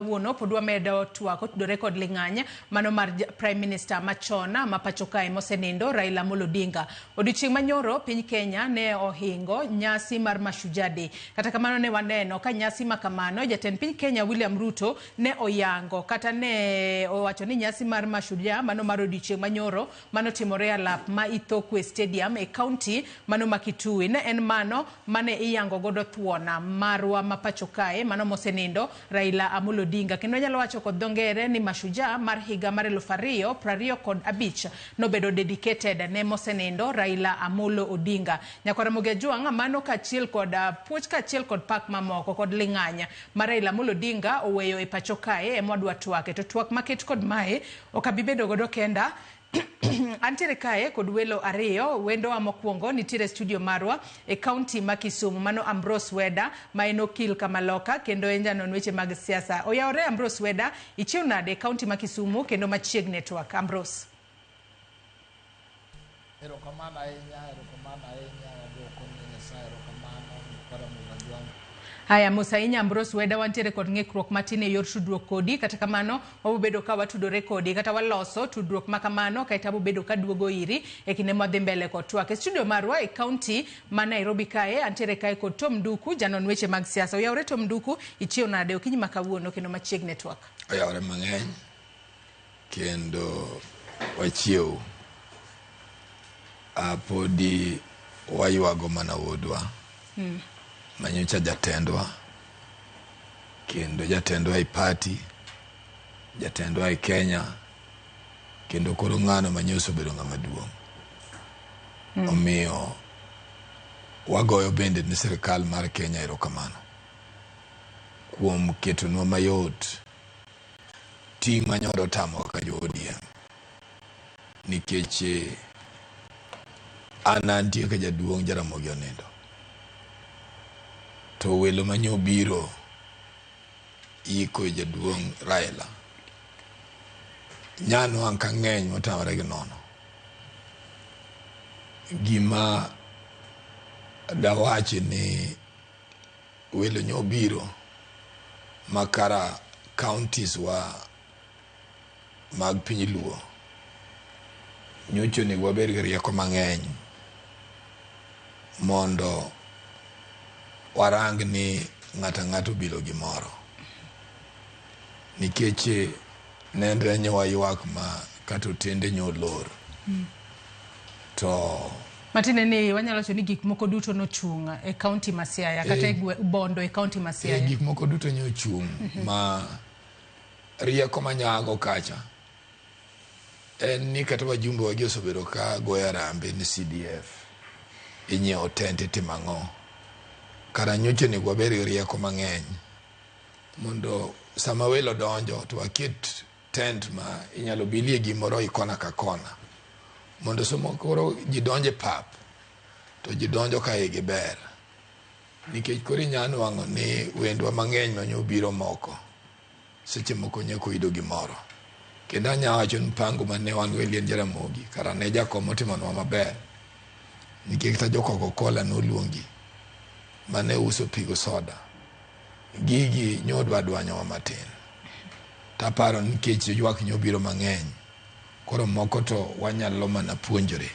kawuono pod wamedo twak otudore kod ling'any mano mar Prime Minister machon ma pacho kae mosenindo Raila Amolo Odinga. Odiochieng' manyoro piny Kenya ne ohingo nyasi mar Mashujaa Day. Kata kamano ne waneno ka nyasi ma kamano jatend piny Kenya William Ruto ne oyango kata ne owacho ni nyasi mar Mashujaa mano mar odiochieng' manyoro manotimore e alap ma Ithookwe Stadium e kaunti mano ma Kitui ne en mano mane iyango godo thuona marwa ma pacho kae mano mosenindo Raila Amolo Odinga. Kendo anyalo wacho kod dho ngere ni Mashujaa mar higa mar 2025 nobedo dedicated ne mosenindo Raila Amolo Odinga. Nyakwar Ramogi Ajwang' mano kaachiel kod puoch kaachiel kod pak mamoko kod ling'any ma Raila Amolo Odinga oweyo e pacho kae ema wadwa twake. To twak maket kod mae ok abi bedo godo kenda. Antiere kae kod welo ariyo. Wendowa mokwongo nitiere e studio marwa e kaunti ma Kisumu, mano Ambrose Weda ma en okil kamaloka kendo en janon weche mag siasa. Oyawore Ambrose Weda, ichiew nade e kaunti ma Kisumu kendo machiegni e twak? Ambrose. Erokamano ahinya, erokamano ahinya, waduoko ne Nyasaye erokamano, Ramogi Ajwang'. Haya, mos ahinya Ambrose Weda, wantiere kod ng'ikruok matin e yor tudruok kodi. Kata kamano, wabobedo ka watudore kodi kata waloso tudruok ma kamano kaeto abobedo ka duogo iri e kinde mwadhi mbele kod twak. E studio marwa e kaunti ma Nairobi kae, antiere kae kod Tom Nduku, janon weche mag siasa. Oyawore Tom Nduku, ichiew nade okinyi ma kawuono kendo machiegni e twak? Oyawore mang'eny kendo wachiew podi waywago mana wuodwa manyocha jatendwa kendo jatendwa e party, jatendwa e Kenya kendo koro ng'ano manyosa obedo ng'ama duong'. Omiyo wagoyo bende ne sirikal mar Kenya erokamano kuom ketonwa mayot ting' manyodo otamo kaka jo ODM nikech an antie ka jaduong' Jaramogi onindo to welo manyobiro iko jaduong' Raila nyanwang' ka ng'eny motamore gi nono. Gima dawachi ni welo nyobiro makara counties wa mag piny Luo nyocha onego wabed gi rieko mang'eny mondo warang ni ng'ato ang'ato obilo gimoro nikech nenre ni waywak ma kata otende nyo olor to Matiende ni wanyalo wacho ni gik moko duto nochung' e kaunti ma Siaya kata e Bondo e kaunti ma Siaya. Gik moko duto nyochung' ma rieko manyago kacha en ni kata wajumbe wagi osebedo ka goyo arambe ni CDF inyiewo tent itimo ang'o. Kara nyocha onego wabed gi rieko mang'eny mondo sama welo donjo to waket tent ma inyalo bilie gimoro i kona ka kona mondo sama koro ji donjo e pap to ji donjo ka igi ber nikech koro inya nwang'o ni wendwa mang'eny manyobiro moko seche moko nyaka oyudo gimoro. Kendo anya wacho ni mpango mane wan go e liend Jaramogi kara ne jakom otimonwa maber nikech kata jo Coca-Cola noluongi mane uso pi gi soda. Gigi nyodwa dwanyowa matin. Taparo ni nikech ywak nyobiro mang'eny koro moko to wanyalo mana puonjore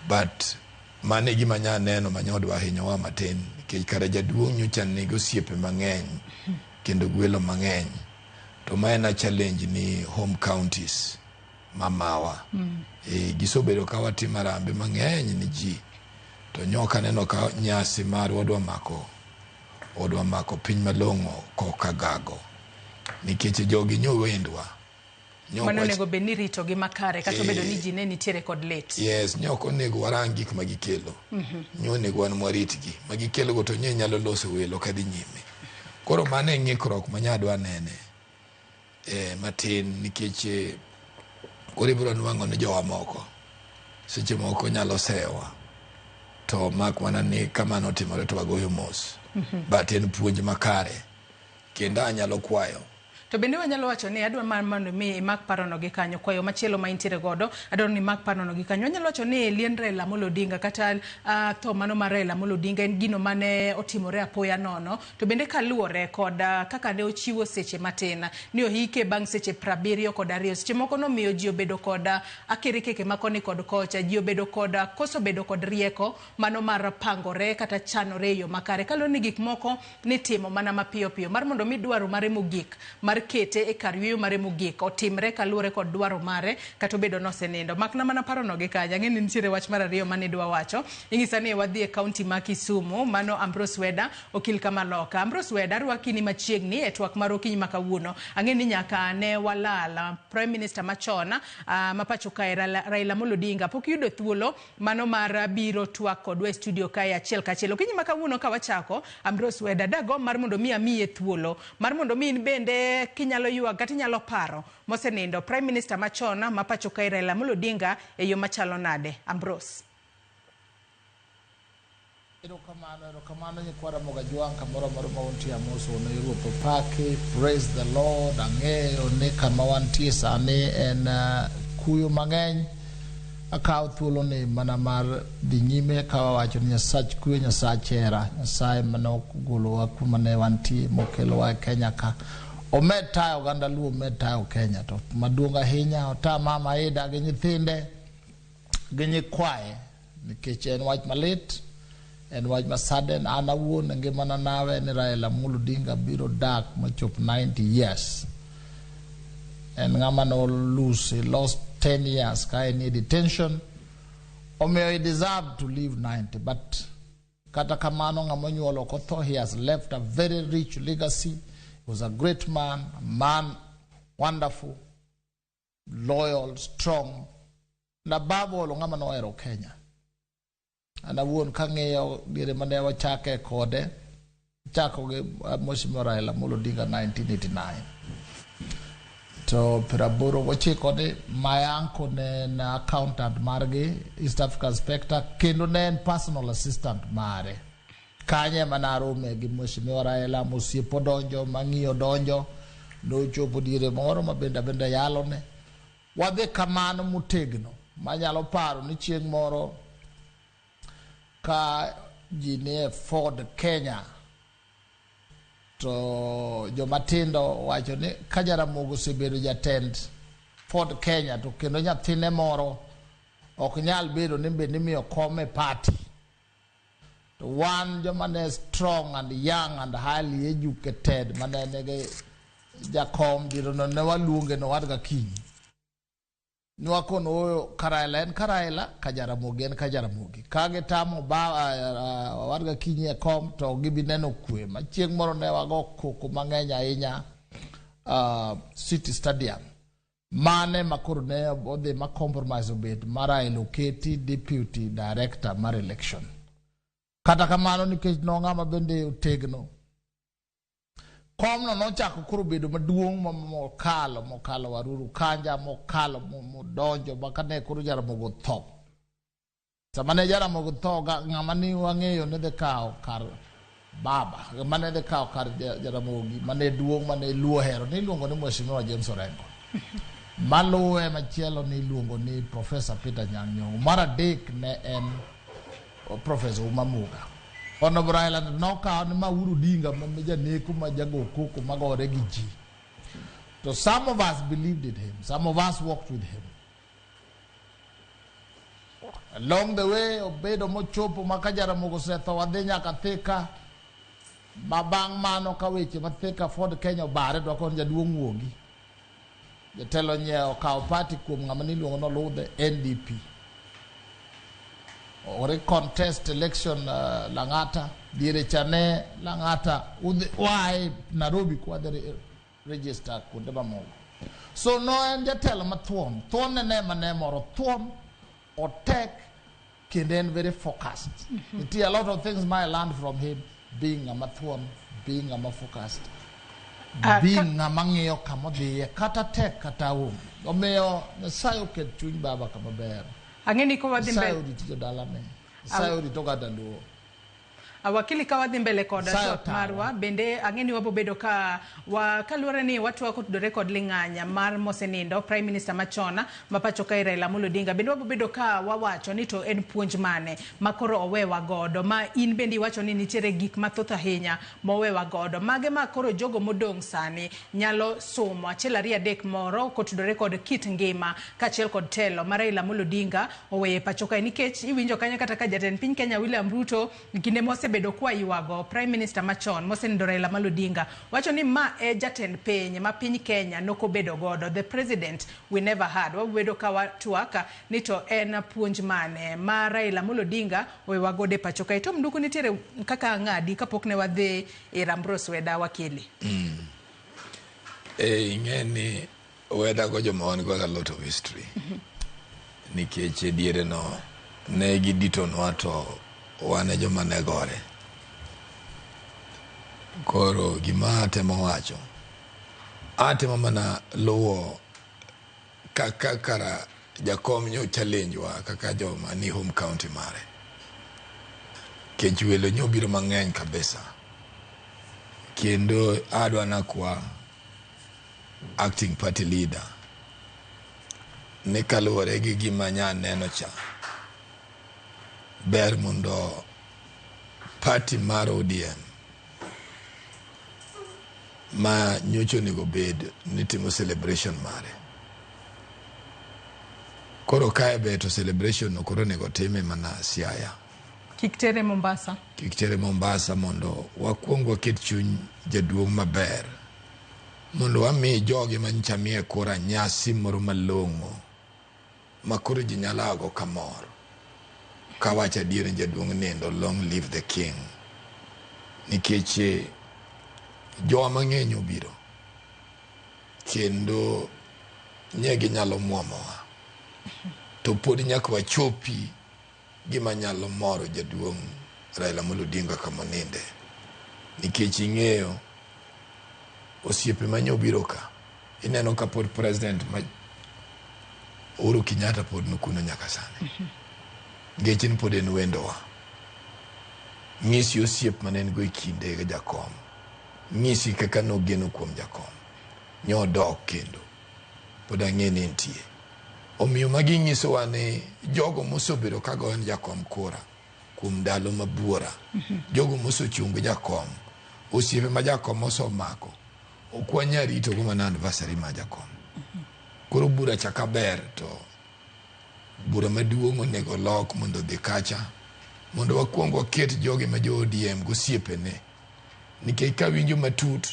but mano e gima anya neno manyodwa hinyowa matin nikech kara jaduong' nyocha nigi osiepe mang'eny kendo gwelo mang'eny to ma en a challenge ni home counties mamawa. Gisebedo ka watimo arambe mang'eny ni ji to nyoka aneno ka nyasi marwa odwa mako piny malong'o koka gago nikech jogi nyo wendwa. Mano onego bed ni irito gi makare kata obedo ni ji ne nitiere kod lit. Yes, nyo ok onego warang gik ma gikelo. Nyo onego wan mwaritgi. Ma gikelo go to nyo nyalo loso welo kadhi nyime. Koro mano e ng'ikruok ma nyadwa nene matin nikech koro ibiro nwang'o ni jowa moko seche moko nyalo sewa to mak mana ni kamano otimore to wagoyo mos. But en puonj makare kendo anyalo kwayo. To bende wanyalo wacho ni adwa mar mondo mi imak parono gi kanyo, kwayo machielo ma intiere godo, adwaro ni imak parono gi kanyo. Wanyalo wacho ni liend Raila Amolo Odinga kata tho mano mar Raila Amolo Odinga en gino mane otimore apoya nono. To bende kaluwore kod kaka ne ochiwo seche matin ni ohike bang' seche 72. Seche moko nomiyo ji obedo kod akirikeke ma koni kod kocha, ji obedo kod koso bedo kod rieko mano mar pangore kata chanore e yo makare. Kaluwore ni gik moko nitimo mana mapiyo piyo mar mondo mi dwaro mare mogik mar kete e kar yueyo mare mogik otimre kaluwore kod dwaro mare kata obedo nosenindo. Makna mana parono gi kanyo. Ang'e ni nitiere wach mar ariyo mane idwa wacho. Inyisa ni wadhi e kaunti ma Kisumu, mano Ambrose Weda, okil Kamaloka. Ambrose Weda, arwaki ni machiegni e twak mar okinyi ma kawuono. Ang'e ni nyaka ne walal Prime Minister machon ma pacho kae Raila Amolo Odinga pok yudo thuolo mano mar biro twak kodwa e studio kae achiel kachiel. Okinyi ma kawuono ka wachako, Ambrose Weda, dagomb mar mondo mi amiye thuolo mar mondo mi in bende kinyalo ywak kata inyalo paro mosenindo Prime Minister machon ma pacho kae Raila Amolo Odinga e yo machalo nade? Ambrose. Erokamano, erokamano nyikwa Ramogi Ajwang' kamoro amora ma untie amoso ne Ruoth opaki. Praise the Lord. Ang'eyo ni kama wantie sani en kuyo mang'eny. Akawo thuoloni mana mar dhi nyime ka wawacho ni Nyasach kwe, Nyasach hera, Nyasaye mane ogolowa kuma ne wantie mokelowa e Kenya ka. Omed tayo oganda Luo, omed tayo Kenya. To maduong' ahinya ota mama Ida gi nyithinde gi nyikwaye nikech en wach malit, en wach ma sudden. An awuon e ngimana nawe ni Raila Amolo Odinga biro dak machop 90 years. En ng'ama no lose, he lost 10 years ka en e detention. Omiyo he deserved to live 90 but kata kamano ng'ama onyuolo ok otho. He has left a very rich legacy. He was a great man, a man wonderful, loyal, strong, and above all ng'ama nohero Kenya. An awuon kang'iyo diere mane wachake kode, chako gi Mheshimiwa Raila Amolo Odinga 1989 to 89 ni my uncle ne en accountant margi East African Spectre kendo ne en personal assistant mare. Kanyo ema narome gi Mheshimiwa Raila mosiep odonjo mang'iyo donjo nochopo diere moro ma bende abende yalone. Wadhi kamano motegno manyalo paro ni chieng' moro ka ji nie Ford Kenya to jomatindo wacho ni ka Jaramogi osebedo jatend Ford Kenya to kendo nyathine moro ok nyal bedo ni bende imiyo kom e party. To wan joma ne strong and young and highly educated mane nigi jakom dirono ne waluonge ni owadga Kinyi. Nwakono ooyo Karaila en Karaila, ka Jaramogi en ka Jaramogi. Ka gitamo ba owadga Kinyi e kom to gibi neno kwe. Ma chieng' moro ne wago koko mang'eny ahinya City Stadium. Mane ma koro ne odhi ma compromise obet ma Raila oketi deputy director mar election. Kata kamano nikech nong'ama bende otegno, komno nochako koro bedo maduong' mokalo Waruru Kanja mokalo modonjo ma kane koro Jaramogi otho. Sama ne Jaramogi otho ng'ama ni wang'eyo ne dhi kawo kar baba, mane dhi kawo kar Jaramogi mane duong' mane Luo hero ni iluongo ni Mheshimiwa James Orengo. Maluwe machielo ni iluongo ni Professor Peter Nyang' Nyong'o. Mar adek ne en Professor Uma Muga. Honorable Raila nokawo ni ma Uhuru Odinga ma janeko ma jago koko magore gi ji. To some of us believed in him. Some of us worked with him. Along the way, obedo mochopo ma ka Jaramogi osetho wadhi nyaka Thika. Ma bang' mano ka weche ma Thika Ford Kenya obare to wakoni jaduong' wuogi. Jatelo nyiewo okawo party kuom ng'ama niluongo ni Oludhe NDP. Ore contest election Lang'ata diere cha ne Lang'ata wae Nairobi kwadhi register kuonde mamoko. So no en jatelo mathuon, thuon ne ne mane moro thuon, otek kendo en very focused. Nitie a lot of things ma I learned from him being ng'ama thuon, being ng'ama focused, being ng'ama ng'iyo kama odhiye kata tek kata onge. Omiyo Nyasaye oket chuny baba kama ber. Ang'e ni kowadhi Nyasaye mbele orit jodalane. Nyasaye orit oganda Luo. Wakili, ka wadhi mbele kod Sayo twak tawa. marwa, bende ang'e ni wabobedo ka wa kaluwore ni watwak otudore kod ling'anya mar mosenindo Prime Minister machon ma pacho kae Raila Amolo Odinga, bende wabobedo ka wawacho ni to en puonj mane ma koro owewa godo, ma in bende iwacho ni nitiere gik mathoth ahinya mowewa godo, mage ma koro jogo modong' sani nyalo somo achiel ariyo adek moro kotudore kod kit ngima kaachiel kod telo ma Raila Amolo Odinga oweyo e pacho kae, nikech iwinjo kanyo kata ka jatend piny Kenya William Ruto kinde mosebedo kwa ywago Prime Minister machon mosenindo Raila Amolo Odinga, wacho ni ma e jatend piny ma piny Kenya nokobedo godo, the president we never had. Wabedo ka watwak ni to en puonj mane ma Raila Amolo Odinga owewa godo e pacho kae. Tom Nduku, nitiere kaka ng'adi kapok ne wadhi ir Ambrose Weda, wakili. Ing'e ni Weda go joma wan go a lot of history, nikech e diere no ne giditonwa to wan e joma ne gore. Koro gima atemo wacho, atemo mana luwo kaka kara jakom nyo challenge wa kaka joma ni home county mare. Kech welo nyo biro mang'eny kabisa. Kendo adwa nakwa acting party leader ni kaluwore gi gima nya neno cha, ber mondo party mar ODM ma nyocha onego bed ni timo celebration mare, koro kae be to celebration no koro onego time mana Siaya. Kik tere Mombasa. Kik tere Mombasa, mondo wakuong waket chuny jaduong' maber, mondo wami jogi manyicha miye kura nyasi moro malong'o ma koro ji nyalo ago kamor kawacho adier ni jaduong' nindo, long live the king, nikech jowa mang'eny obiro kendo nye ginyalo muomowa, to pod nyaka wachopi gima nyalo moro jaduong' Raila Amolo Odinga kamoninde, nikech ing'eyo osiepe manye obiro ka, ineno ka pod president ma Uhuru Kenyatta pod nikuno nyaka sani, nikech en pod en wendowa. Ng'isi osiep mane en go e kinde gi jakom, ng'isi kaka nogeno kuom jakom, nyodok kendo pod ang'e ni entie. Omiyo magi nyisowa ni jogo mosebedo ka goyo ne jakom kura kuom ndalo mabuora, jogo mosechung' gi jakom, osiepe ma jakom osemako, ok wanyal rito go mana anniversary mar jakom. Koro bura cha kaber to bura maduong' onego lok mondo odhi kacha, mondo wakuong waket jogi ma jo ODM gosiepene, nikech kawinjo matut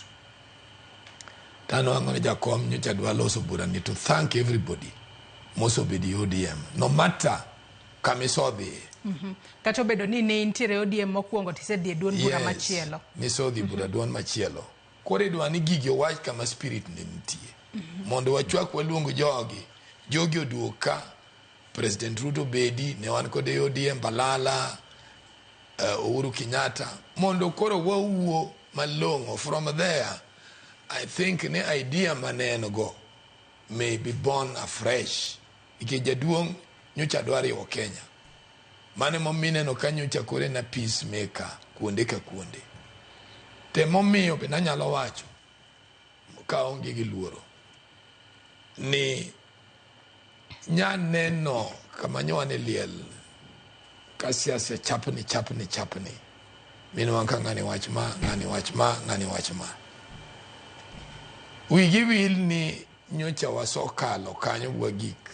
tanwang'o ni jakom nyocha dwa loso bura ni to thank everybody mosebedo e ODM no matter kama isodhiye. Kata obedo ni ne intiere ODM mokwongo, tisedhi e duond bura machielo. Nisodhi bura duond machielo. Koro idwa ni gigi owach kama spirit ne nitie, mondo wachwak waluong jogi, jogi oduog ka President Ruto bedi ne wan kode e ODM, Balala, Uhuru Kenyatta, mondo koro wawuo malong'o. From there I think ni idea mane en go may be born afresh, nikech jaduong' nyocha dwa riwo Kenya. Mano emomiyo ineno ka nyocha koro en a peacemaker kuonde ka kuonde. Temomiyo bende anyalo wacho kaonge gi luoro ni nyaneno kama nyowa ne liel ka siasa chapni chapni chapni, minwang' ka ng'ani wach ma, ng'ani wach ma, ng'ani wach ma, wigi wil ni nyocha wasokalo kanyo wagik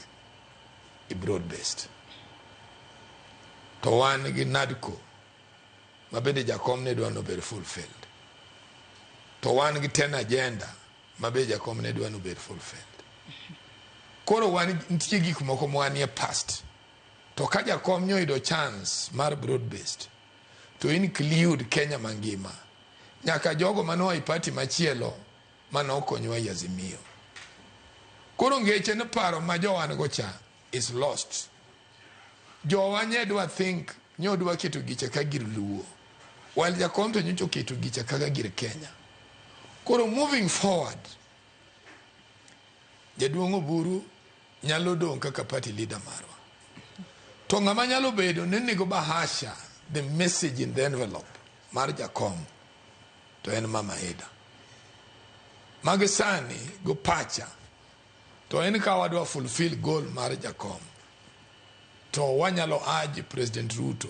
e broad based, to wan gi NADCO ma bende jakom ne dwa nobed fulfilled, to wan gi ten agenda ma be jakom ne dwa nobed fulfilled. Koro wan nitie gik moko mwanie past, to ka jakom nyoyudo chance mar broad based to include Kenya mangima, nyaka jogo manoa e party machielo manokonyowa e Azimio. Koro ngeche ni paro ma jowan go cha is lost. Jowa nye dwa think nyo dwa keto gicha ka gir Luo, while jakom to nyocha oketo gicha kaka gir Kenya. Koro moving forward, jaduong' Oburu nyalo dong' kaka party leader marwa, to ng'ama nyalo bedo ni nigo bahasha, the message in the envelope. mar jakom to en Mama Ida. Mag sani go pacha to en ka wadwa fulfill goal mar jakom to wanyalo urge President Ruto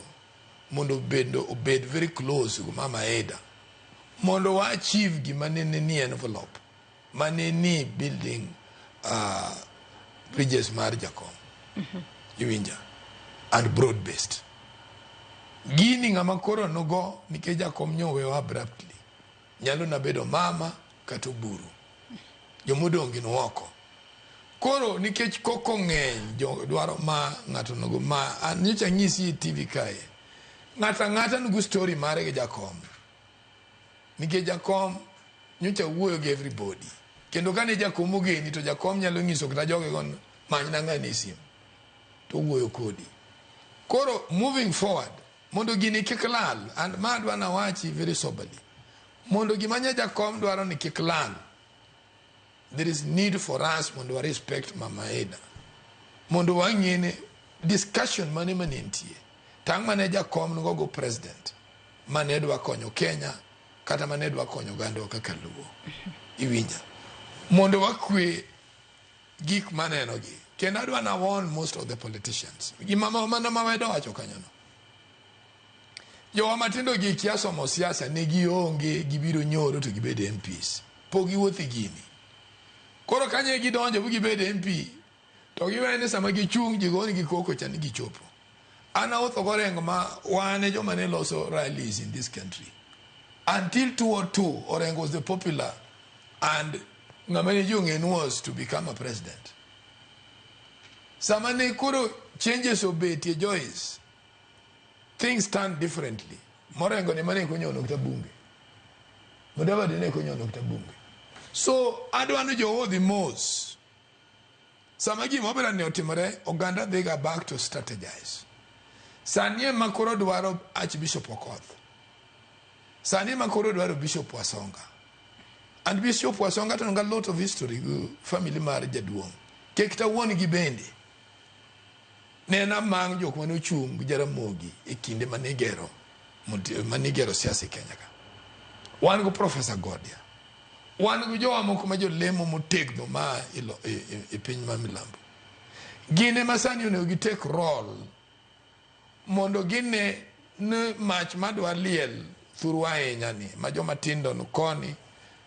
mondo obed very close go Mama Ida mondo wa achieve gima nene ni envelope mane ni building bridges mar jakom. Iwinja? And broad based. Gini ng'ama koro nogo nikech jakom nyowewa abruptly nyalo na bedo mama kata Oburu. Jomodong' gin oko. Koro nikech koko ng'eny, jo dwaro ma ng'ato nogo ma nyocha anyisi e TV kae. Ng'ato ang'ata nigi story mare gi jakom. Nikech jakom nyocha wuoyo gi everybody. Kendo kane jakom ogeni to jakom nyalo nyiso kata joge go manyna ng'ani e simu. To owuoyo kodi. Koro moving forward, mondo gini kik lal, and ma adwa nawachi very soberly. Mondo gima nya jakom dwaro ni kik lal, there is need for us mondo wa respect Mama Ida. Mondo wang'e ni discussion mane mane nitie. Tang' mane jakom nigo go president mane dwa konyo Kenya kata mane dwa konyo ogandawa kaka Luo. Iwinja? Mondo wakwe gik maneno gi. Kendo adwa na warn most of the politicians. Gima mana mawedo wacho kanyono. Jowa matindo gi kia somo siasa ne gionge gibiro nyoro to gibed MPs. Pok giwuotho e gini. Koro kanye gidonjo bu gibed MP to giwe ni sama gichung' ji gone gi koko cha ni gichopo. An awuotho gorengo ma wan e joma ne loso rallies in this country. Until 2002, Orengo was the popular and ng'ama ne ji ong'e ni was to become a president. Sama ne koro changes obetie Joyce, things turn differently. Morengo ni mane konyono kata bunge. Mudavadi ne konyono kata bunge. So adwa ni jowo odhi mos. Sama gima obiro ni otimore, oganda dhiga back to strategize. Sani ema koro dwaro Archbishop Okoth. Sani ema koro dwaro Bishop Wasonga. And Bishop Wasonga to nigi a lot of history gi family mar jaduong'. Kek ta wuon gi bende. Ne en among jok mane ochung' gi Jaramogi e kinde mane igero mane igero siasa e Kenya ka. Wan go Professor Godia. Wan gi jowa moko ma jolemo motegno ma e piny ma milambo. Gin ema sani onego gi take role mondo gine ni mach madwa liel thurwa ahinya ni ma joma tindo no koni,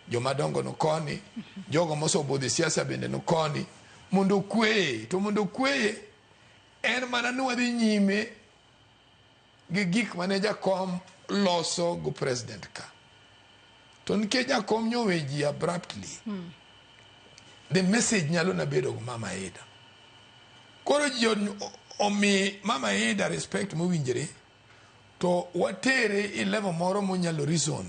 joma dongo no koni, jogo mosobudho e siasa bende no koni, mondo okweye. To mondo okweye en mana ni wadhi nyime gi gik mane jakom loso go president ka. To nikech jakom nyowe ji abruptly, the message nyalo na bedo go Mama Ida. Koro ji omi Mama Ida respect mowinjore, to watere e level moro monyalo reason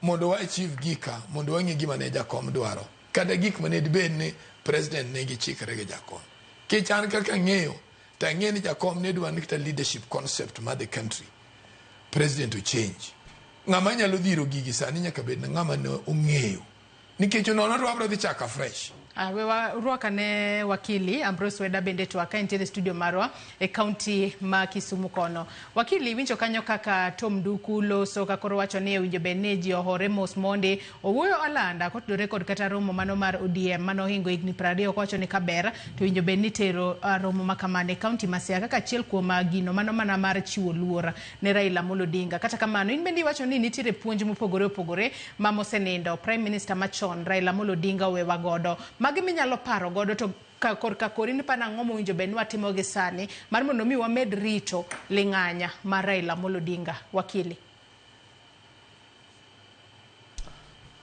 mondo wa achieve gika, mondo wang'e gima ne jakom dwaro, kata gik mane dibed ni president ne gichikre gi jakom. Kech an kaka ang'eyo, to ang'eyo ni jakom ne dwa ni kata leadership concept mar the country, president o change. Ng'ama nyalo dhiro gigi sani nyaka bed ng'ama ne ong'eyo. Nikech nono to wabiro dhi chako afresh. We warwak ane wakili Ambrose Weda bende twak ka entiere e studio marwa e kaunti ma Kisumu kono. Wakili, winjo kanyo kaka Tom Nduku loso ka koro wacho ni owinjo bed ni ji ohore mos mondi. Owuoyo alanda kotudore kod kata romo mano mar ODM mano ohingo higni 20 kowacho ni kaber to owinjo bed ni tero romo ma kamano e kaunti ma Siaya kaka achiel kuom gino mano mana mar chiwo luor ne Raila Amolo Odinga. Kata kamano, in bende iwacho ni nitiere puonj mopogore opogore ma mosenindo Prime Minister machon Raila Amolo Odinga owewa godo. Magi minyalo paro godo to ka korka kori ni pana ang'o mowinjo bed ni watimo gi sani mar mondo mi wamed rito ling'anya mar Raila Amolo Odinga. Wakili.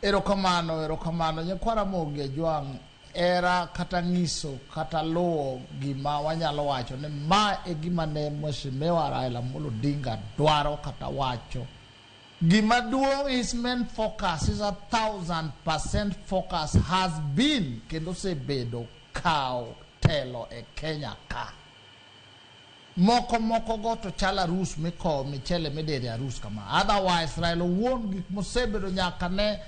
Erokamano, erokamano. Nyakwa Ramogi Ajwang', era kata ng'iso kata luwo gima wanyalo wacho ni ma e gima ne Mheshimiwa Raila Amolo Odinga dwaro kata wacho. Gima duong', his main focus is 1000% focus has been kendo osebedo kawo telo e Kenya ka. Moko moko go to chal arus mikowo michele midire arus kama. Otherwise Raila owuon gik mosebedo nyaka ne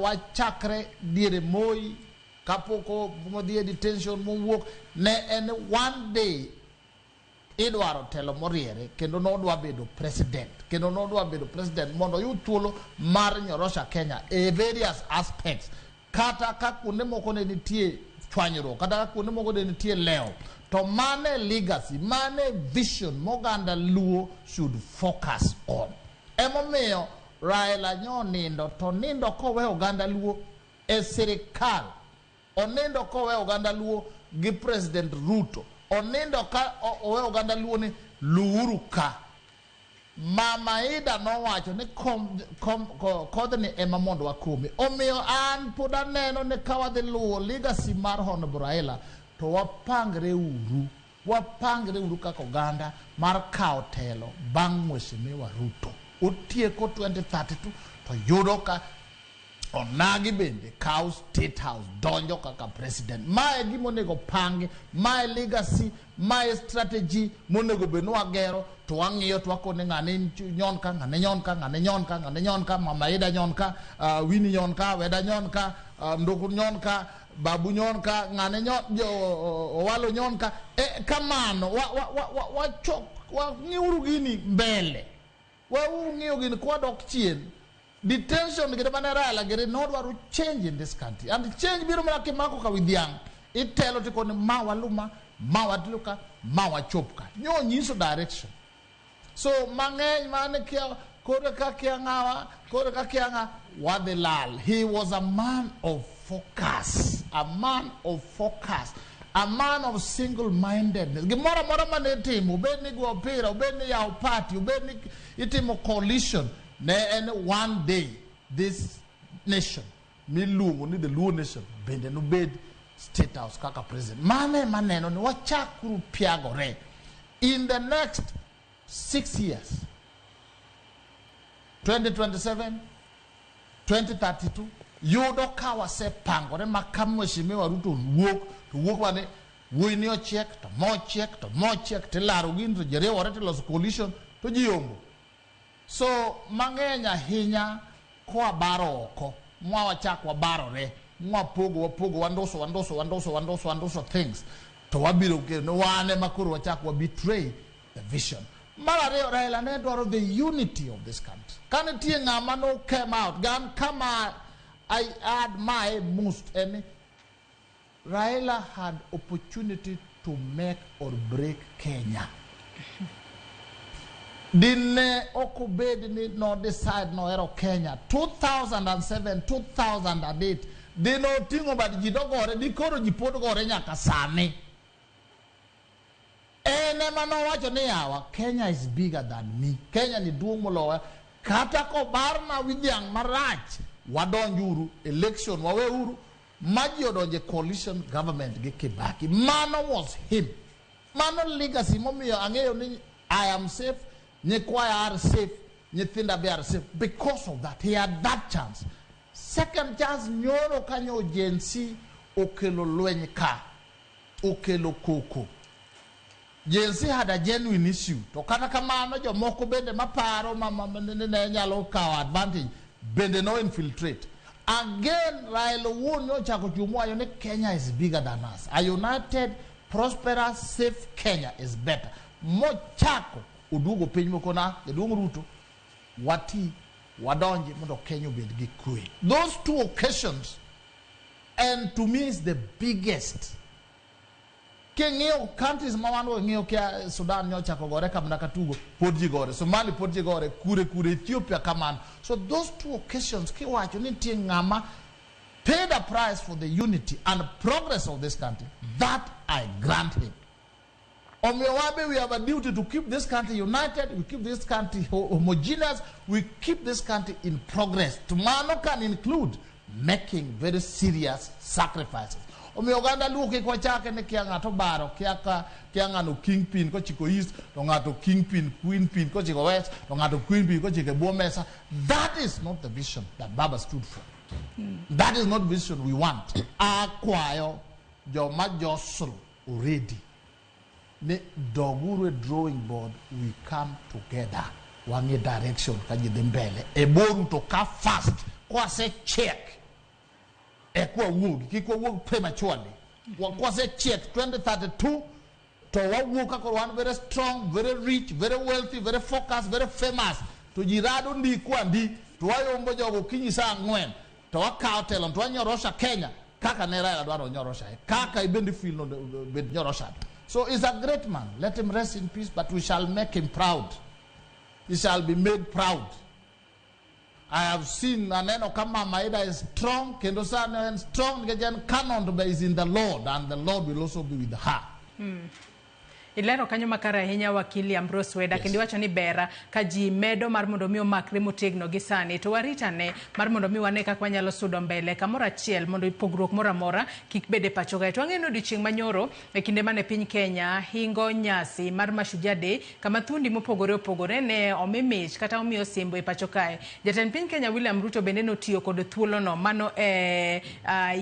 wachakre diere Moi kapok modhi e detention mowuok ne en one day. Idwaro telo moriere kendo nodwa bedo president, kendo nodwa bedo president mondo oyud thuolo mar nyorosha Kenya e various aspects. Kata ka kuonde moko ne nitie chwanyruok, kata ka kuonde moko ne nitie lewo, to mane legacy, mane vision moganda Luo should focus on. Emomiyo Raila nyo nindo to nindo kowe oganda Luo e sirikal, onindo kowe oganda Luo gi President Ruto, onindo ka owe oganda Luo ni luuru ka. Mama Ida nowacho ni kom, kom, kodhni ema mondo wakomi. Omiyo an pod aneno ni ka wadhi luwo legacy mar Honorable Raila to wapangre uru, wapangre uru kaka oganda mar kawo telo bang' Mheshimiwa Ruto. Otieko 2032 to yudo ka onagi bende kawo State House donjo kaka president. Mae gima onego pangi, mae legacy, mae strategy monego bed ni wagero to wang'iyo to wakone ng'ane nyon ka, ng'ane nyon ka, ng'ane nyon ka, ng'ane nyon ka, Mama Ida nyon ka, Winnie nyon ka, Weda nyon ka, Nduku nyon ka, Babu nyon ka, ng'ane nyon, Owalo nyon ka. Kamano, wachok, wang'iuru gini mbele. Wauru ng'iyo gini kwadok chien. Detention gire mane Raila gire nodwaro change in this country. And change biro mana kimako ka widhiang'. Itelo tikone ma waluma, ma wadluka, ma wachop ka. Nyo nyiso direction. So mang'eny mane kia kore ka kia ng'awa, kore ka kia ng'a, wadhi lal. He was a man of focus, a man of focus, a man of single-mindedness. Gimoro amora mane itimo, obed ni go opira, obed ni yawo party, obed ni itimo coalition, ne en one day this nation miluongo ni the Luo nation bende nobed State House kaka president. Mano ema neno ni wachakuru piagore. In the next 6 years, 2027, 2032, yudo ka wasepangore ma ka Mheshimiwa Ruto wuok, to wuok mane wuoyi ni ochiek, to mochiek, to mochiek, tilaro gini, to ji riwore, tiloso coalition, to ji yombo. So mang'eny ahinya koa baro oko, mwa wachak wabarore, mwapogo, wapogo, wanduso, wanduso, wanduso, wanduso, wanduso things, to wabiro kelo wan ema koro wachak wa betray the vision. Mar ariyo, Raila ne dwaro the unity of this country. Ka nitie ng'ama no came out, gan kama I admire most en Raila had opportunity to make or break Kenya. Dine ok obed ni no decide nohero Kenya 2007, 2008, dine oting'o bad ji dogore, dikoro ji pod gore nyaka sani. En ema nowacho ni yawa, Kenya is bigger than me. Kenya ni duong' moloya. Kata kobarna wi dhiang' marach, wadonjuru election, waweuru ma ji odonje coalition government gi Kibaki. Mano was him. Mano legacy momiyo ang'eyo ni I am safe, nyikwaya are safe, nyithinda be are safe. Because of that, he had that chance. Second chance, nyoro kanyo Gen Z okelo lweny ka, okelo koko. Gen Z had a genuine issue. To kata kamano jomoko bende maparo ma ne nyalo kawo advantage bende no infiltrate. Again, Raila owuon nochako chung' mowacho ni Kenya is bigger than us. A united, prosperous, safe Kenya is better. Mochako oduogo piny moko na jaduong' Ruto, wati wadonji mondo Kenya obed gi kwe. Those two occasions, and to me is the biggest. King'iyo countries ma wan go, ing'iyo kia Sudan nyochako gore kamna katugo, pod ji gore. Somali pod ji gore, kure kure, Ethiopia kamano. So those two occasions, kiwacho ni nitie ng'ama paid a price for the unity and progress of this country, that I grant him. Omiyo wabe we have a duty to keep this country united, we keep this country homogeneous, we keep this country in progress. To mano can include making very serious sacrifices. Omiyo oganda Luo kik wachake ni kia ng'ato baro, kia ka, kia ng'ano kingpin kochiko east, to ng'ato kingpin, queenpin kochiko west, to ng'ato queenpin kochiko e bwo mesa. That is not the vision that Baba stood for. That is not vision we want. Akwayo joma josl already ni doguru e drawing board, we come together, wang'i direction ka ji dhi mbele e boru to ka fast kwase check e kwa wuogi, kik wawuog prematurely. Kwase check 2032. To wawuok ka koro wan very strong, very rich, very wealthy, very focused, very famous. To ji rado ndikwa ndi, to wayombo jogo okinyi saa 4, to wakawo telo, to wanyorosha Kenya, kaka ne Raila dwaro nyorosha, kaka ibende feel no bed nyorosha. So he's a great man. Let him rest in peace, but we shall make him proud. He shall be made proud. I have seen aneno ka Mama Ida is strong, kendo sani en strong nikech en canon to is in the Lord, and the Lord will also be with her. Ilero kanyo makare ahinya, wakili Ambrose Weda. Kendo iwacho ni ber ka ji medo mar mondo mi omakre motegno gi sani to waritane mar mondo mi wane kaka wanyalo sudo mbele kamoro achiel mondo pogruok moro amora kik bed e pacho kae. To wang'eyo ni odiochieng' manyoro e kinde mane piny Kenya hingo nyasi mar Mashujaa Day, kama thuondi mopogore opogore ne omi mich kata omi osimbo e pacho kae. Jatend piny Kenya William Ruto bende notiyo kod thuolono mano e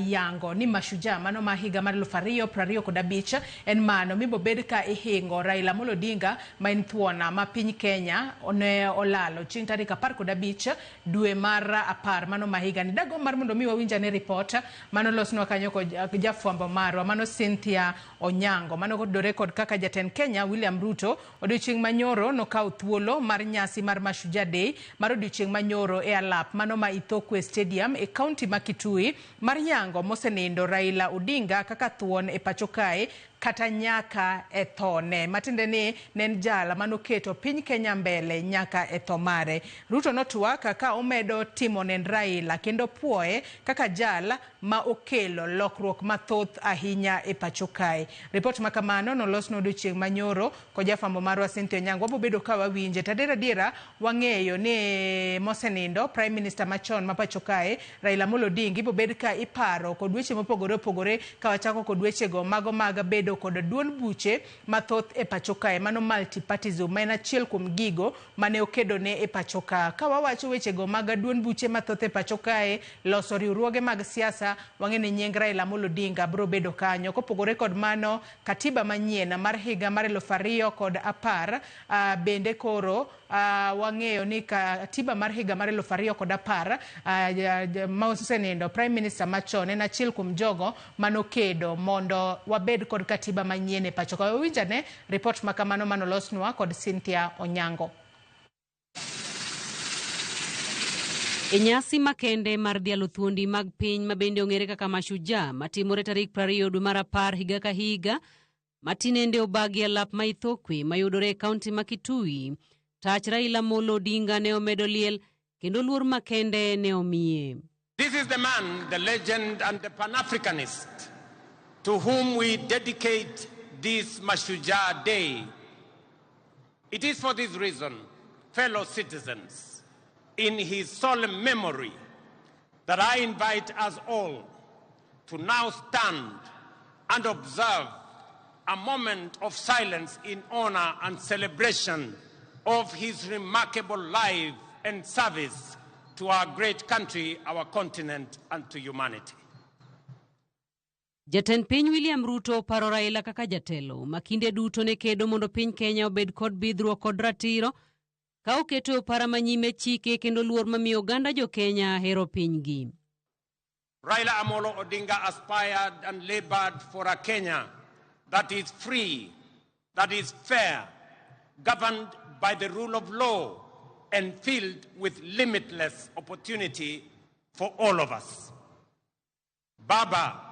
yango ni Mashujaa mano ma higa mar 2025 en mano mibobed ka ihingo Raila Amolo Odinga ma en thuona ma piny Kenya ne olalo chieng' tarik 15 dwe mar 10 mano ma higani. Dagomb mar mondo mi wawinj ane ripot mano losnwa kanyo kod jafwambo marwa mano Cynthia Onyango mano kotudore kod kaka jatend Kenya William Ruto odiochieng' manyoro nokawo thuolo mar nyasi mar Mashujaa Day mar odiochieng' manyoro e alap mano ma Ithookwe Stadium e kaunti ma Kitui mar yango mosenindo Raila Odinga kaka thuon e pacho kae kata nyaka e thone, matiende ni ne en jal manoketo piny Kenya mbele nyaka e tho mare. Ruto notwak ka omedo timo nend Raila kendo puoye kaka jal ma okelo lokruok mathoth ahinya e pacho kae. Ripot ma kamano nolosnwa odiochieng' manyoro kod jafwambo marwa Cynthia Onyango. Wabobedo ka wawinje. To adier adiera wang'eyo ni mosenindo Prime Minister machon ma pacho kae Raila Amolo Odinga ibobed ka iparo kod weche mopogore opogore ka wachako kod wechego mago mag bedo kod duond buche mathoth e pacho kae, mano multipartyism ma en achiel kuom gigo mane okedone e pacho ka. Ka wawacho wechego mag duond buche mathoth e pacho kae, loso riwruoge mag siasa, wang'e ni nying Raila Amolo Odinga biro bedo kanyo. Kopogore kod mano, katiba manyien mar higa mar 2010 bende koro wang'eyo ni katiba mar higa mar 2010 ma osenindo Prime Minister machon en achiel kuom jogo manokedo mondo wabed kod katiba manyien e pacho ka. Wawinj ane ripot ma kamano manolosnwa kod Cynthia Onyango. E nyasi makende mar dhialo thuondi mag piny ma bende ong'ere kaka Mashujaa matimore tarik 20 dwe mar 10 higa ka higa matinende obagi alap ma Ithookwe mayudore e kaunti ma Kitui, tach Raila Amolo Odinga ne omedo liel kendo luor makende ne omiye. This is the man, the legend and the Pan-Africanist to whom we dedicate this Mashujaa Day. It is for this reason, fellow citizens, in his solemn memory, that I invite us all to now stand and observe a moment of silence in honor and celebration of his remarkable life and service to our great country, our continent, and to humanity. Jatend piny William Ruto paro Raila kaka jatelo ma kinde duto ne kedo mondo piny Kenya obed kod bidhruok kod ratiro ka oketo opara manyime chike kendo luor mamiyo oganda jo Kenya hero pinygi. Raila Amolo Odinga aspired and labored for a Kenya that is free, that is fair, governed by the rule of law, and filled with limitless opportunity for all of us. Baba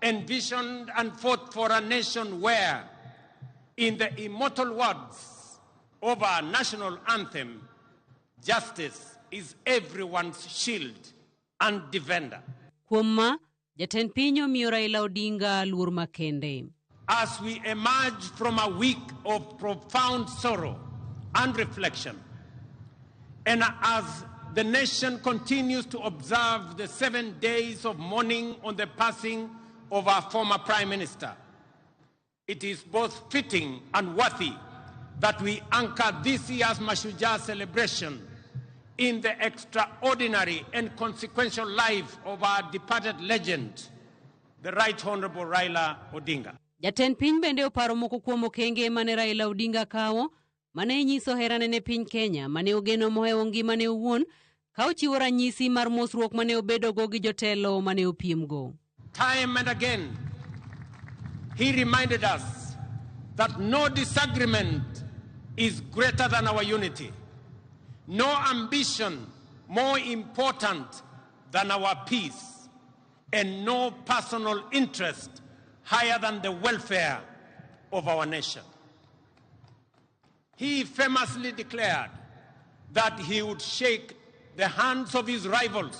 envisioned and fought for a nation where, in the immortal words of our national anthem, justice is everyone's shield and defender. Kuom ma, jatend piny omiyo Raila Odinga luor makende. As we emerge from a week of profound sorrow and reflection, and as the nation continues to observe the 7 days of mourning on the passing of our former Prime Minister, it is both fitting and worthy that we anchor this year's Mashujaa celebration in the extraordinary and consequential life of our departed legend, the Right Honorable Raila Odinga. Jatend piny bende oparo moko kuom okenge mane Raila Odinga kawo mane nyiso herane ne piny Kenya mane ogeno mohewo ngimane owuon ka ochiwo ranyisi mar mosruok mane obedogo gi jotelo mane opiemgo. Time and again, he reminded us that no disagreement is greater than our unity, no ambition more important than our peace, and no personal interest higher than the welfare of our nation. He famously declared that he would shake the hands of his rivals,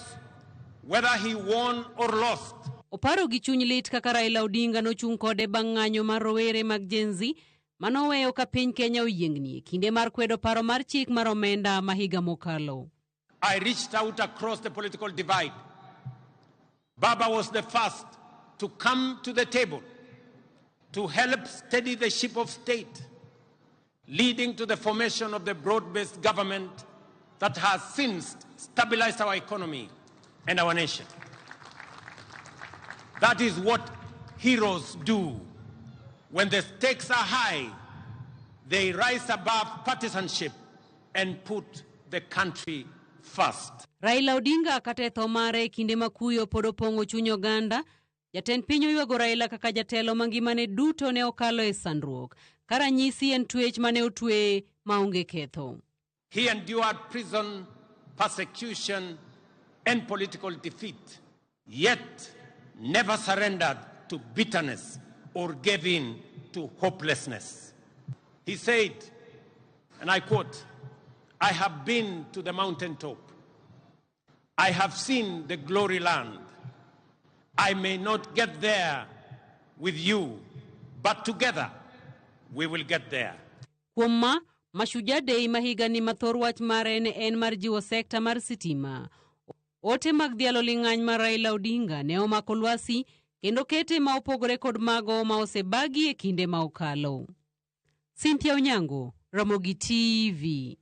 whether he won or lost. Oparo gi chuny lit kaka Raila Odinga nochung' kode bang' ng'anyo mar rowere mag Gen Z manoweyo ka piny Kenya oyiengni e kinde mar kwedo paro mar chik mar omenda ma higa mokalo. I reached out across the political divide. Baba was the first to come to the table to help steady the ship of state, leading to the formation of the broad-based government that has since stabilized our economy and our nation. That is what heroes do. When the stakes are high, they rise above partisanship and put the country first. Raila Odinga kata e tho mare e kinde ma kuyo pod opong'o chuny oganda, jatend piny oywago Raila kaka jatelo ma ngimane duto ne okalo e sandruok, ka ranyisi en twech mane otweye maonge ketho. He endured prison, persecution, and political defeat, yet never surrendered to bitterness or gave in to hopelessness. He said, and I quote, "I have been to the mountaintop. I have seen the glory land. I may not get there with you, but together we will get there." Kuom ma, Mashujaa Day ma higani ma thor wach mare ne en mar jiwo sekta mar sitima. Ote mag dhialo ling'any mar Raila Odinga ne omako lwasi kendo kete ma opogore kod mago ma osebagi e kinde ma okalo. Cynthia Onyango, Ramogi TV.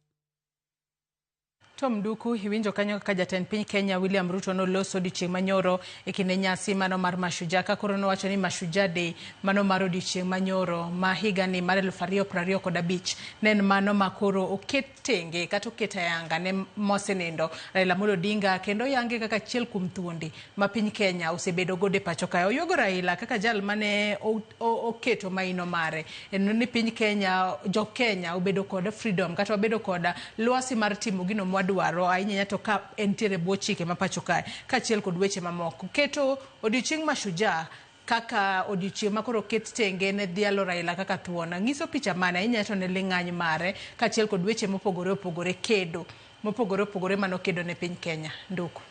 Tom Duku, iwinjo kanyo kaka jatend piny Kenya William Ruto noloso odiochieng' manyoro e kinde nyasi mano mar Mashujaa, ka koro nowacho ni Mashujaa Day mano mar odiochieng' manyoro ma higani mar 2025 ne en mano ma koro oket tenge kata oket ayanga ne mosenindo Raila Amolo Odinga, kendo oyange kaka achiel kuom thuondi ma piny Kenya osebedo godo e pacho kae. Oywago Raila kaka jal mane oketo maino mare en ni piny Kenya, jo Kenya obedo kod freedom kata wabedo kod lwasi mar timo gino mwadwaro ahinya to ka entiere bwo chike ma pacho kae kaachiel kod weche mamoko. Keto odiochieng' Mashujaa kaka odiochieng' ma koro oket tenge ne dhialo Raila kaka thuon ng'iso picha mane ahinya to ne ling'any mare kaachiel kod weche mopogore opogore kedo mopogore opogore manokedo ne piny Kenya. Nduku.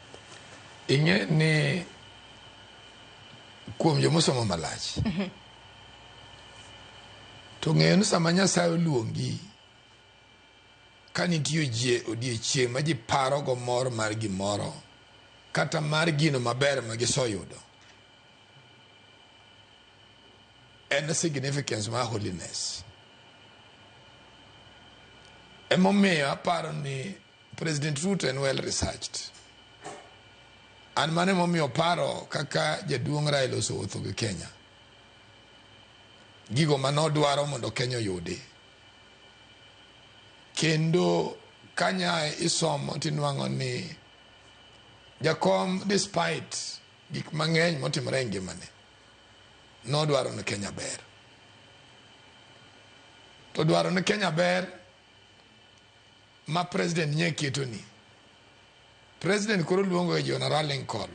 Ing'e ni kuom jomosomo malach to ng'eyo ni sama Nyasaye oluongi ka nitie ji odiechieng' ma ji paro go mor mar gimoro kata mar gino maber ma giseyudo, en significance mar holiness. Emomiyo aparo ni President Ruto en well researched. An mano emomiyo paro kaka jaduong' Raila osewuotho gi Kenya. Gigo manodwaro mondo Kenya oyudi. Kendo kanya isomo tinwang'o ni jakom despite gik mang'eny motimore e ngimane, nodwaro ni Kenya ber. To dwaro ni Kenya ber ma president nye keto ni. President koro luongo e General Lincoln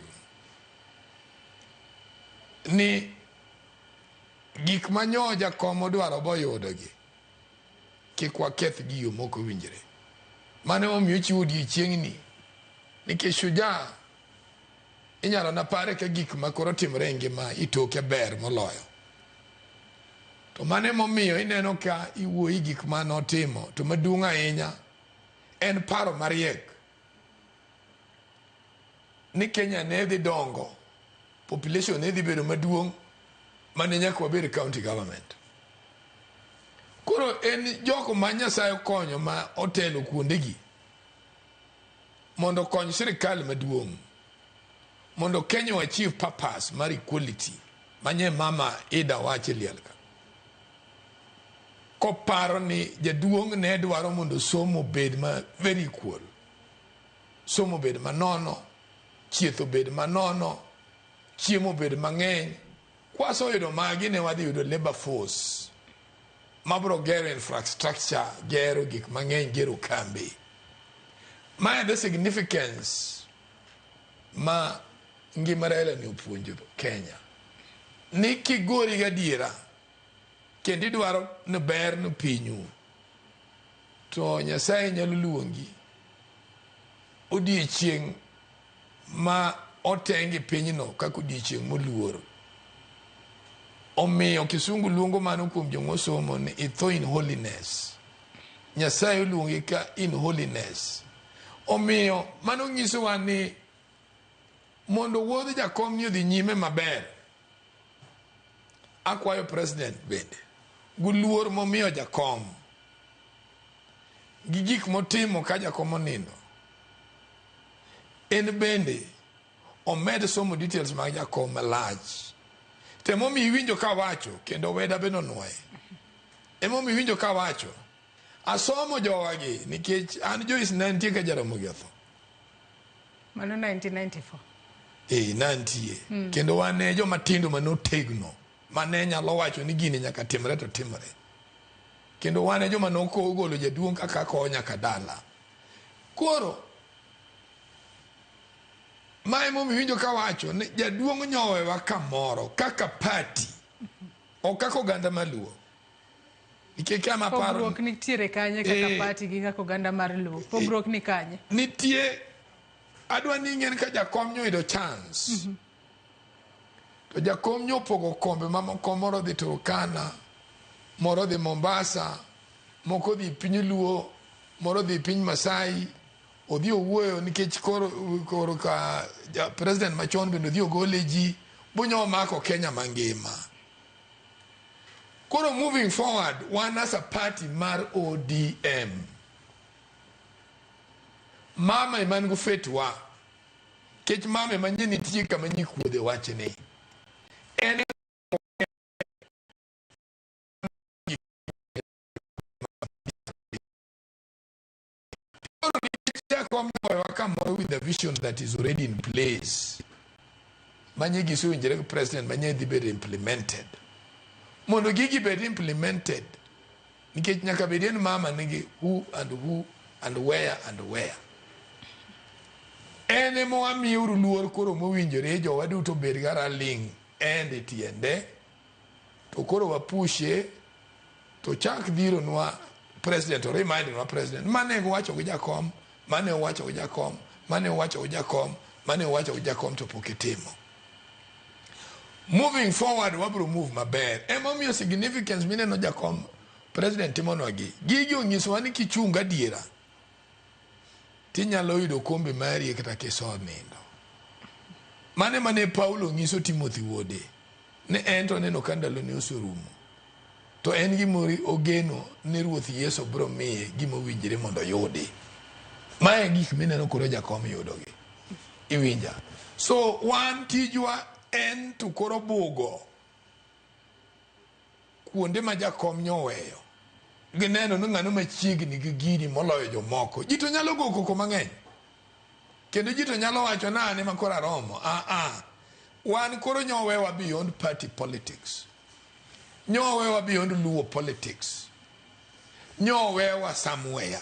ni gik ma nyo jakom odwaro boyudogi kik waketh gi yo mok owinjore. Mano emomiyo ochiwo odiechieng'ni nikech shujaa inyalo na pare ka gik ma koro timore e ngima itoke ber moloyo. To mano emomiyo ineno ka iwuoyi gik ma notimo to maduong' ahinya en paro mariek ni Kenya ne dhi dongo, population ne dhi bedo maduong' mane nyaka wabed county government. Koro en jogo ma Nyasaye okonyo ma otelo kuondegi mondo okony sirikal maduong' mondo Kenya achieve purpose mar equality manye mama Ida wacho e liel ka. Koparo ni jaduong' ne dwaro mondo somo obed ma very equal, somo obed manono, chieth obed manono, chiemo obed mang'eny. Kwaseyudo magi ne wadhi yudo labor force Mabro gero infrastructure, gero gik mang'eny, gero kambi. Mae the significance ma ngima Raila ni opuonjo Kenya. Ni kigori gadiera kendo idwaro ni ber ni pinyu to Nyasaye nyalo luongi odiechieng' ma otengi pinyno kaka odiechieng' moluor. Omiyo kisungu luongo mano kuom jomosomo ni itho in holiness. Nyasaye oluongi ka in holiness. Omiyo mano nyisowa ni mondo wuodh jakom ni odhi nyime maber, akwayo president bende gi luor momiyo jakom gi gik motimo ka jakom onindo en bende omed somo details mag jakom malach to emomiyo iwinjo kawacho kendo weda bende onwoye emomiyo iwinjo kawacho asomo jowagi nikech an Joyce ne nitie ka Jaramogi otho. Mano 1994. Eh, nantie. Kendo wan e joma tindo manotegno mane nyalo wacho ni gini nyaka timre to timre. Kendo wan e joma nokogolo jaduong' kaka kowo nyaka dala. Koro ma emomiyo iwinjo kawacho ni jaduong' nyowewa kamoro kaka party ok kaka oganda maluo. Nikech kama paro Pogruok nitiere kanye kaka party gi kaka oganda mar Luo? Pogruok ni kanye? Nitie adwa ni ing'en ka jakom nyoyudo chance. To jakom nyopogo kombe mamoko moro dhi Turkana, moro dhi Mombasa, moko dhi piny Luo, moro dhi piny Masai. Odhi owuoyo nikech koro, koro ka ja president machon bende odhi ogole ji bunyo mako Kenya mangima. Koro moving forward, wan as a party mar ODM. Mama ema nigi fetwa. Kech mama ema nye nitie kama nyikuodhe wachni. En jakom nyowewa kamoro with a vision that is already in place. Manye gisewinjore gi president manye dhi bedo implemented. Mondo gigi bed implemented, nikech nyaka bed en mama nigi who and who and where and where. En ema wamiyouru luor koro mowinjore jowa duto bed ga rallying end e tiende to koro wapushe to chak dhironwa president to remind nwa president mane owacho gi jakom mane owacho gi jakom mane owacho gi jakom mane owacho gi jakom to pok itimo. Moving forward wabro move maber. Emomiyo significance mineno jakom president timonwa gi. Gigi onyisowa ni kichung adiera tinyalo yudo kombe mari kata kisenindo. Mane mane Paulo nyiso Timothy wuode ne en to oneno ka ndalone oserumo. To en gimoro ogeno ni Ruoth Yesu biro miye gima owinjore mondo oyudi. Mae gik mineno koro jakom yudogi. Iwinja. So wan tijwa en to koro bugo kuonde ma jakom nyoweyo. Gineno ni ng'ano machiegni gi gini moloyo jomoko. Ji to nyalo go koko mang'eny. Kendo ji to nyalo wacho na an ema koro aromo. Ah ah. Wan koro nyowewa beyond party politics. Nyowewa beyond Luo politics. Nyowewa somewhere.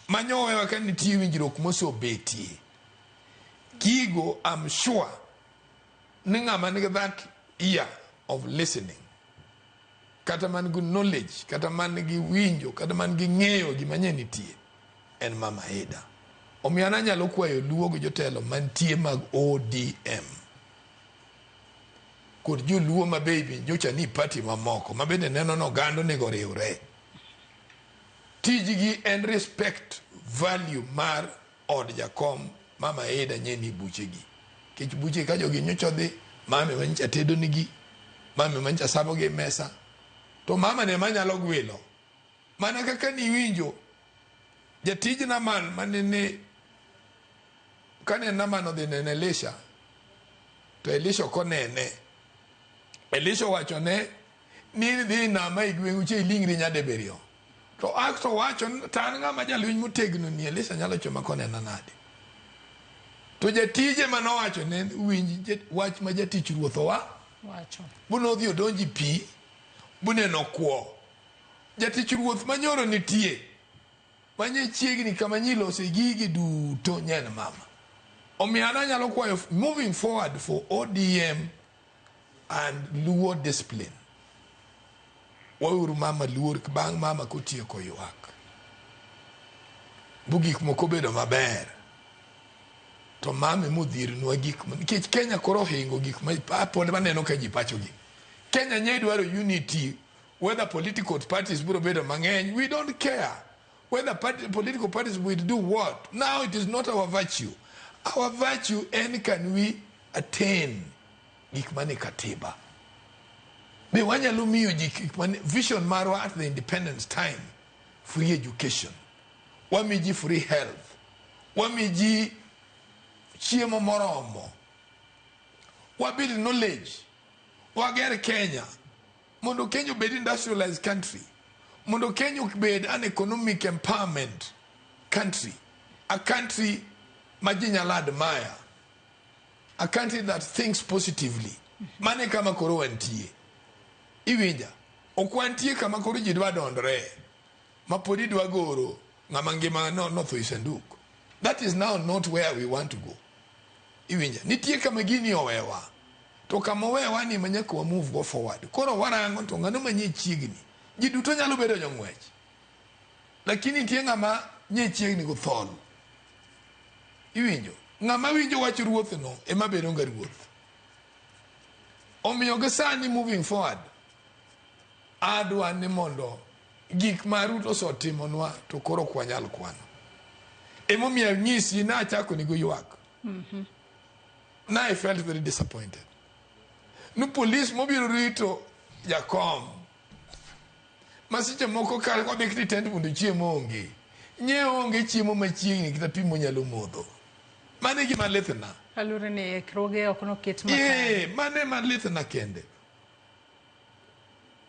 Ma nyowewa ka nitie winjruok mosebetie. Gigo I'm sure ni ng'ama nigi that ear of listening kata man gi knowledge kata man gi winjo kata man gi ng'eyo gima nye nitie en Mama Ida. Omiyo an anyalo kwayo Luo gi jotelo mantie mag ODM kod joluo ma be nyocha ni party mamoko ma bende neno ni oganda onego oriwre. Tijgi en respect value mar od jakom Mama Ida nye ni buchegi. Nikech buche ka jogi nyocha odhi, mama ema nyocha tedo nigi, mama ema nyocha sabo gi e mesa. To mama ne ema nyalo gwilo. Mana kaka niwinjo jatij Naman manene kane Naman odhi neno Elisha to Elisha ok onene. Elisha owachone ni dhi nama e gweng'u cha iling'ri nyadibiriyo. To akto wacho to an ng'ama jalweny motegno ni Elisha nyalo choma konena nade. To jatije manowacho ne winj wach ma jatich ruoth owa Wacho. Bunodhi odonji pi buneno kwo. Jatich ruoth manyoro nitie manye chiegni kama nyilose gigi duto nyen mama. Omiyo an anyalo kwayo moving forward for ODM and Luo discipline. Wauru mama luor bang' mama kotieko ywak. Bu gik moko bedo maber. To mama emodhirnwa gik nikech Kenya koro ohingo gik ma pod maneno ka ji pachogi. Kenya nye dwaro unity whether political parties biro bedo mang'eny, we don't care. Whether political parties will do what. Now it is not our virtue. Our virtue en can we attain gik mane katiba. Be wanyalo miyo ji gik mane vision marwa at the independence time, free education, wami ji free health, wami ji chiemo moromo, wabuild knowledge, wager Kenya, mondo Kenya obed industrialized country, mondo Kenya obed an economic empowerment country, a country ma ji nyalo admire, a country that thinks positively. Mane kama koro wantie. Iwinja, ok wantie kama koro ji dwa dondore, ma pod idwa goro ng'ama ngima no notho e sanduk. That is now not where we want to go. Iwinja, nitie kama gini owewa. To kama owewa ni ma nyaka wa move go forward. Koro warango to ng'ano manyie chiegni. Ji duto nyalo bedo jong'wech. Lakini nitie ng'ama nye chiegni go thol. Iwinjo, ng'ama winjo wach ruoth no ema bedo ga ruoth. Omiyo gi sani moving forward, adwa ni mondo gik ma Ruto osetimonwa to koro ok wanyal kwano. Emomiyo anyisi nachako ni go ywak. Na I felt very disappointed. No police mobiro rito jakom. Ma seche moko ka wadhi kiti tent mondo chiemo onge. Nye onge chiemo machiegni kata pi monyalo modho. Mano e gima litna. Kaluwore ni ikruoge ok noket makare. Ee, mano ema litna kende.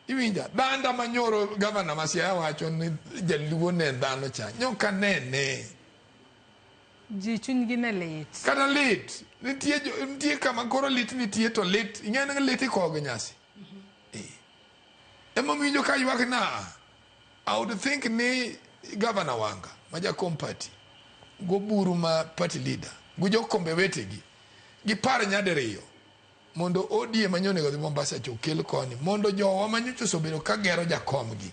Iwinja, danda manyoro gavana ma Siaya wacho ni jaluo ne dhano cha. Nyoka nene. Ji chunygi ne lit. Kata lit. Nitie, nitie kama koro lit nitie to lit. Ing'e ni lit ikowo gi nyasi. Emomiyo winjo ka ywak na, I would think ni Governor Wanga, ma jakom party, goburu ma party leader, gi jokombe wetegi, gipar nyadiriyo mondo ODM manyo onego dhi Mombasa cha okel koni, mondo jowa manyocha osebedo ka gero jakomgi,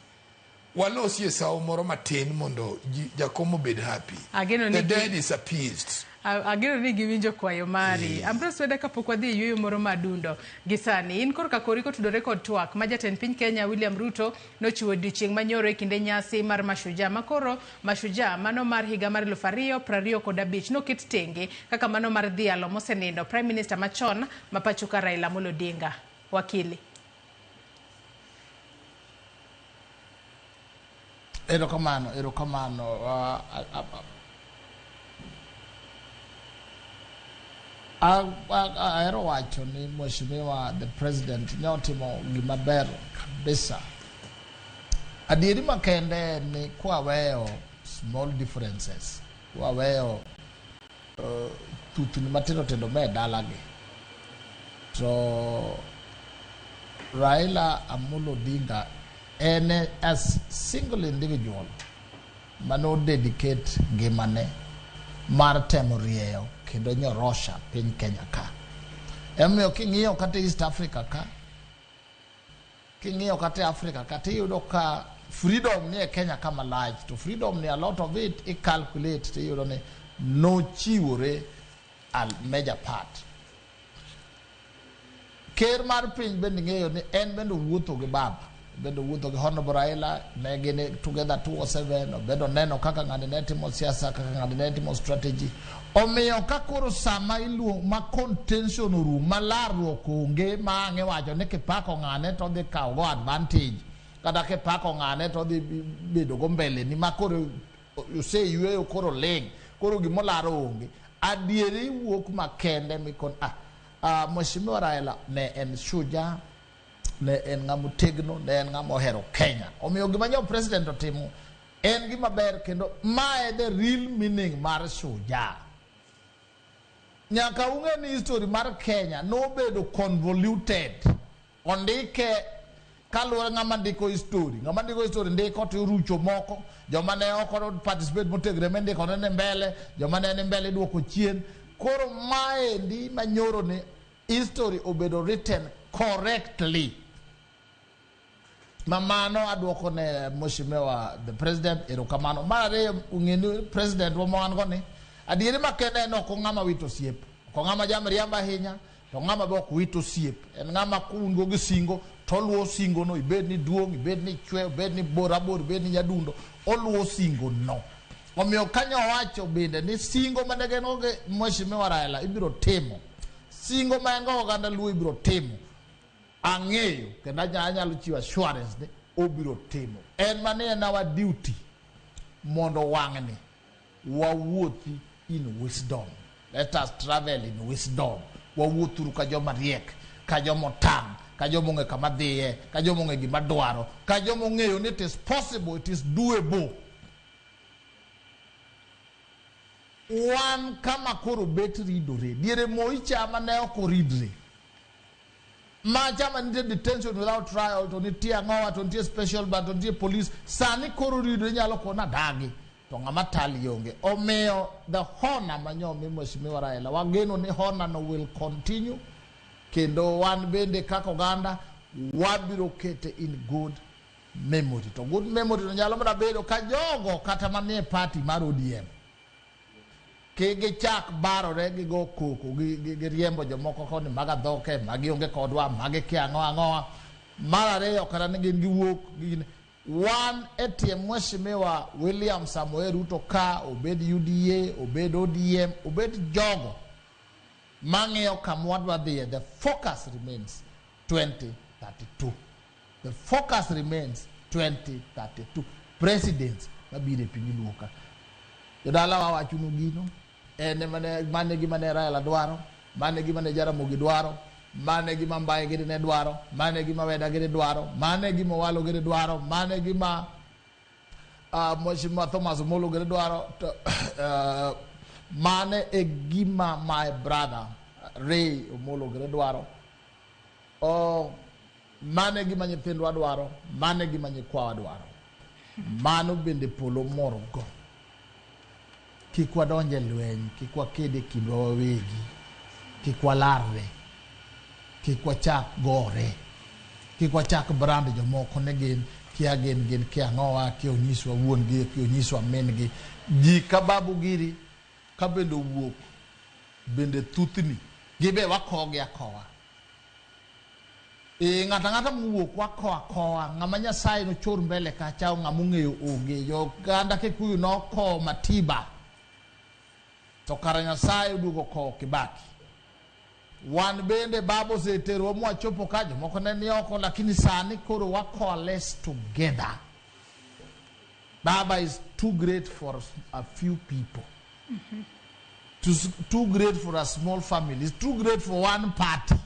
walosie sawo moro matin mondo jakom obed happy. Ageno The ni dead is appeased. Ageno ni giwinjo kwayo mari. Ambrose Weda, kapok wadhi e yueyo moro madundo gi sani, in korka kori kotudore kod twak ma jatend piny Kenya William Ruto nochiwo odiochieng' manyoro e kinde nyasi mar Mashujaa, makoro Mashujaa mano mar higa mar 2025 noket tenge kaka mano mar dhialo mosenindo Prime Minister machon ma pacho ka Raila Amolo Odinga. Wakili. Erokamano, erokamano. Ahero wacho ni Mheshimiwa the President ne otimo gima ber kabisa. Adieri makende en ni kwaweyo small differences, kwaweyo thuthni matindo tindo me dalagi, to Raila Amolo Odinga en as single individual mano dedicate ngimane mar temo rieyo kendo nyorosha piny Kenya ka. Emomiyo king'iyo kata East Africa ka, king'iyo kata Africa ka, tiyudo ka freedom ni e Kenya ka malach, to freedom ni a lot of it i calculate tiyudo ni nochiwore a major part. Ker mar piny bende ng'eyo ni en bende owuotho gi baba, bende owuotho gi Honorable Raila, ne gin together 2007, bende oneno kaka ng'ani ne timo siasa, kaka ng'ani ne timo strategy. Omiyo ka koro sama iluong ma contention orum, ma larruok onge, ma ang' iwacho ni kipako ng'ane to odhi kawo go advantage, kata kipako ng'ane to odhi bedo go mbele ni ma koro oseyweyo koro ling', koro gimolaro onge. Adieri wuok makende mikon Mheshimiwa Raila ne en shujaa, ne en ng'ama otegno, ne en ng'ama ohero Kenya. Omiyo gima nyo president otimo en gima ber kendo mae the real meaning mar shujaa. Nyaka ung'e ni history mar Kenya nobedo convoluted. Ondike Kaluwore ng'ama ndiko history, ng'ama ndiko history ndiko to irucho moko, joma ne ok participate motegre mindiko ne ni mbele, joma ne ni mbele iduoko chien. Koro maendi manyoro ni history obedo written correctly. Ma mano aduoko ne Mheshimiwa the President erokamano. Mar ariyo ung'e ni President wa ma wan go ni adieri makende en ok ong'ama wito osiep. Ok ong'ama jamriambo ahinya, to ng'ama be ok wit osiep. En ng'ama kun go gi singo to oluwo singo no, ibed ni duong', ibed ni chwe, ibed ni bor abor, ibed ni nyadundo, oluwo singo no. Omiyo kanyo owacho bende ni singo mane gin go gi Mheshimiwa Raila ibiro timo. Singo ma en go oganda Luo ibiro timo. Ang'eyo kendo anyalo chiwo assurance ni obiro timo. En mane en our duty mondo wang'ni wawuothi in wisdom. Let us travel in wisdom. Wawuothuru ka joma riek, ka joma otang', ka joma ong'e kama dhiye, ka joma ong'e gima dwaro, ka joma ong'eyo ni it is possible, it is doable. Wan kama koro bet ridore, diere Moi cha ma ne ok oridre. Macha ma nitie detention without trial, to nitie ang'owa, to nitie special branch, to nitie police. Sani koro ridore nyalo kona dagi, to ng'ama tali onge. Omiyo the honor manyo mi Mheshimiwa Raila, wageno ni honor no will continue, kendo wan bende kaka oganda wabiro kete in good memory. To good memory no nyalo mana bedo ka jogo kata manie party mar ODM gichak barore gigo koko gi riembo jomoko koni maga dhoke magi onge kodwa magi kia ang'o ang'owa. Mar ariyo kata ni gin giwuok gin wan e tie Mheshimiwa William Samoei Ruto ka obed UDA obed ODM obed jogo mang'iyo kama wadwa dhiye, the focus remains 2032, the focus remains 2032 presidents mabiro e piny Luo ka. Jodala wachonu gino en mane gima ne Raila dwaro, mane gima ne Jaramogi dwaro, mane gima Mbaye gini ne dwaro, mane gima Weda gini dwaro, mane gima Owalo gini dwaro, mane gima Mheshimiwa Thomas Omolo gini dwaro to, mane e gima my brother Ray Omolo gini dwaro. Oh, mane gima nyithindwa dwaro, mane gima nyikwawa dwaro. Mano bende polo morgo. Kik wadonj e lweny, kik waked e kindwa wawegi, kik walarre, kik wachak gore, kik wachak brand jomoko ne gin kia gin gin kia ang'owa, kia onyiswa wuon gi, kia onyiswa min gi. Ji ka babu giri ka bende owuok bende thuthni gibe wakogi akowa. E ng'ato ang'ata mowuok wako akowa, ng'ama Nyasaye nochor mbele kacha ng'ama ong'eyo onge. Joganda Kikuyu nokowo Matiba to kara Nyasaye oduogo kowo Kibaki. Wan bende baba oseterowa mwachopo ka jomoko ne ni oko, lakini sani koro wa coalesce together. Baba is too great for a few people. Too great for a small family. It's too great for one party.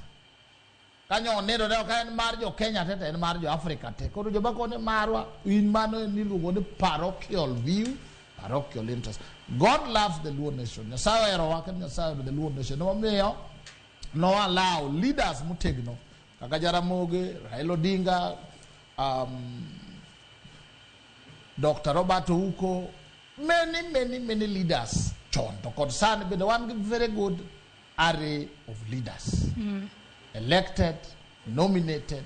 Kanyo onindo ne ok en mar jo Kenya te, to en mar jo Africa te. Koro joma kone marwa, in mano en iluongo ni parochial view, parochial interest. God loves the Luo nation. Nyasaye oherowa kendo Nyasaye ohero the Luo nation. Emomiyo no allow leaders motegno kaka Jaramogi, Raila Odinga, Dr. Robert Ouko, many, many, many leaders chon. To kod sani bende wan gi very good array of leaders. Elected, nominated,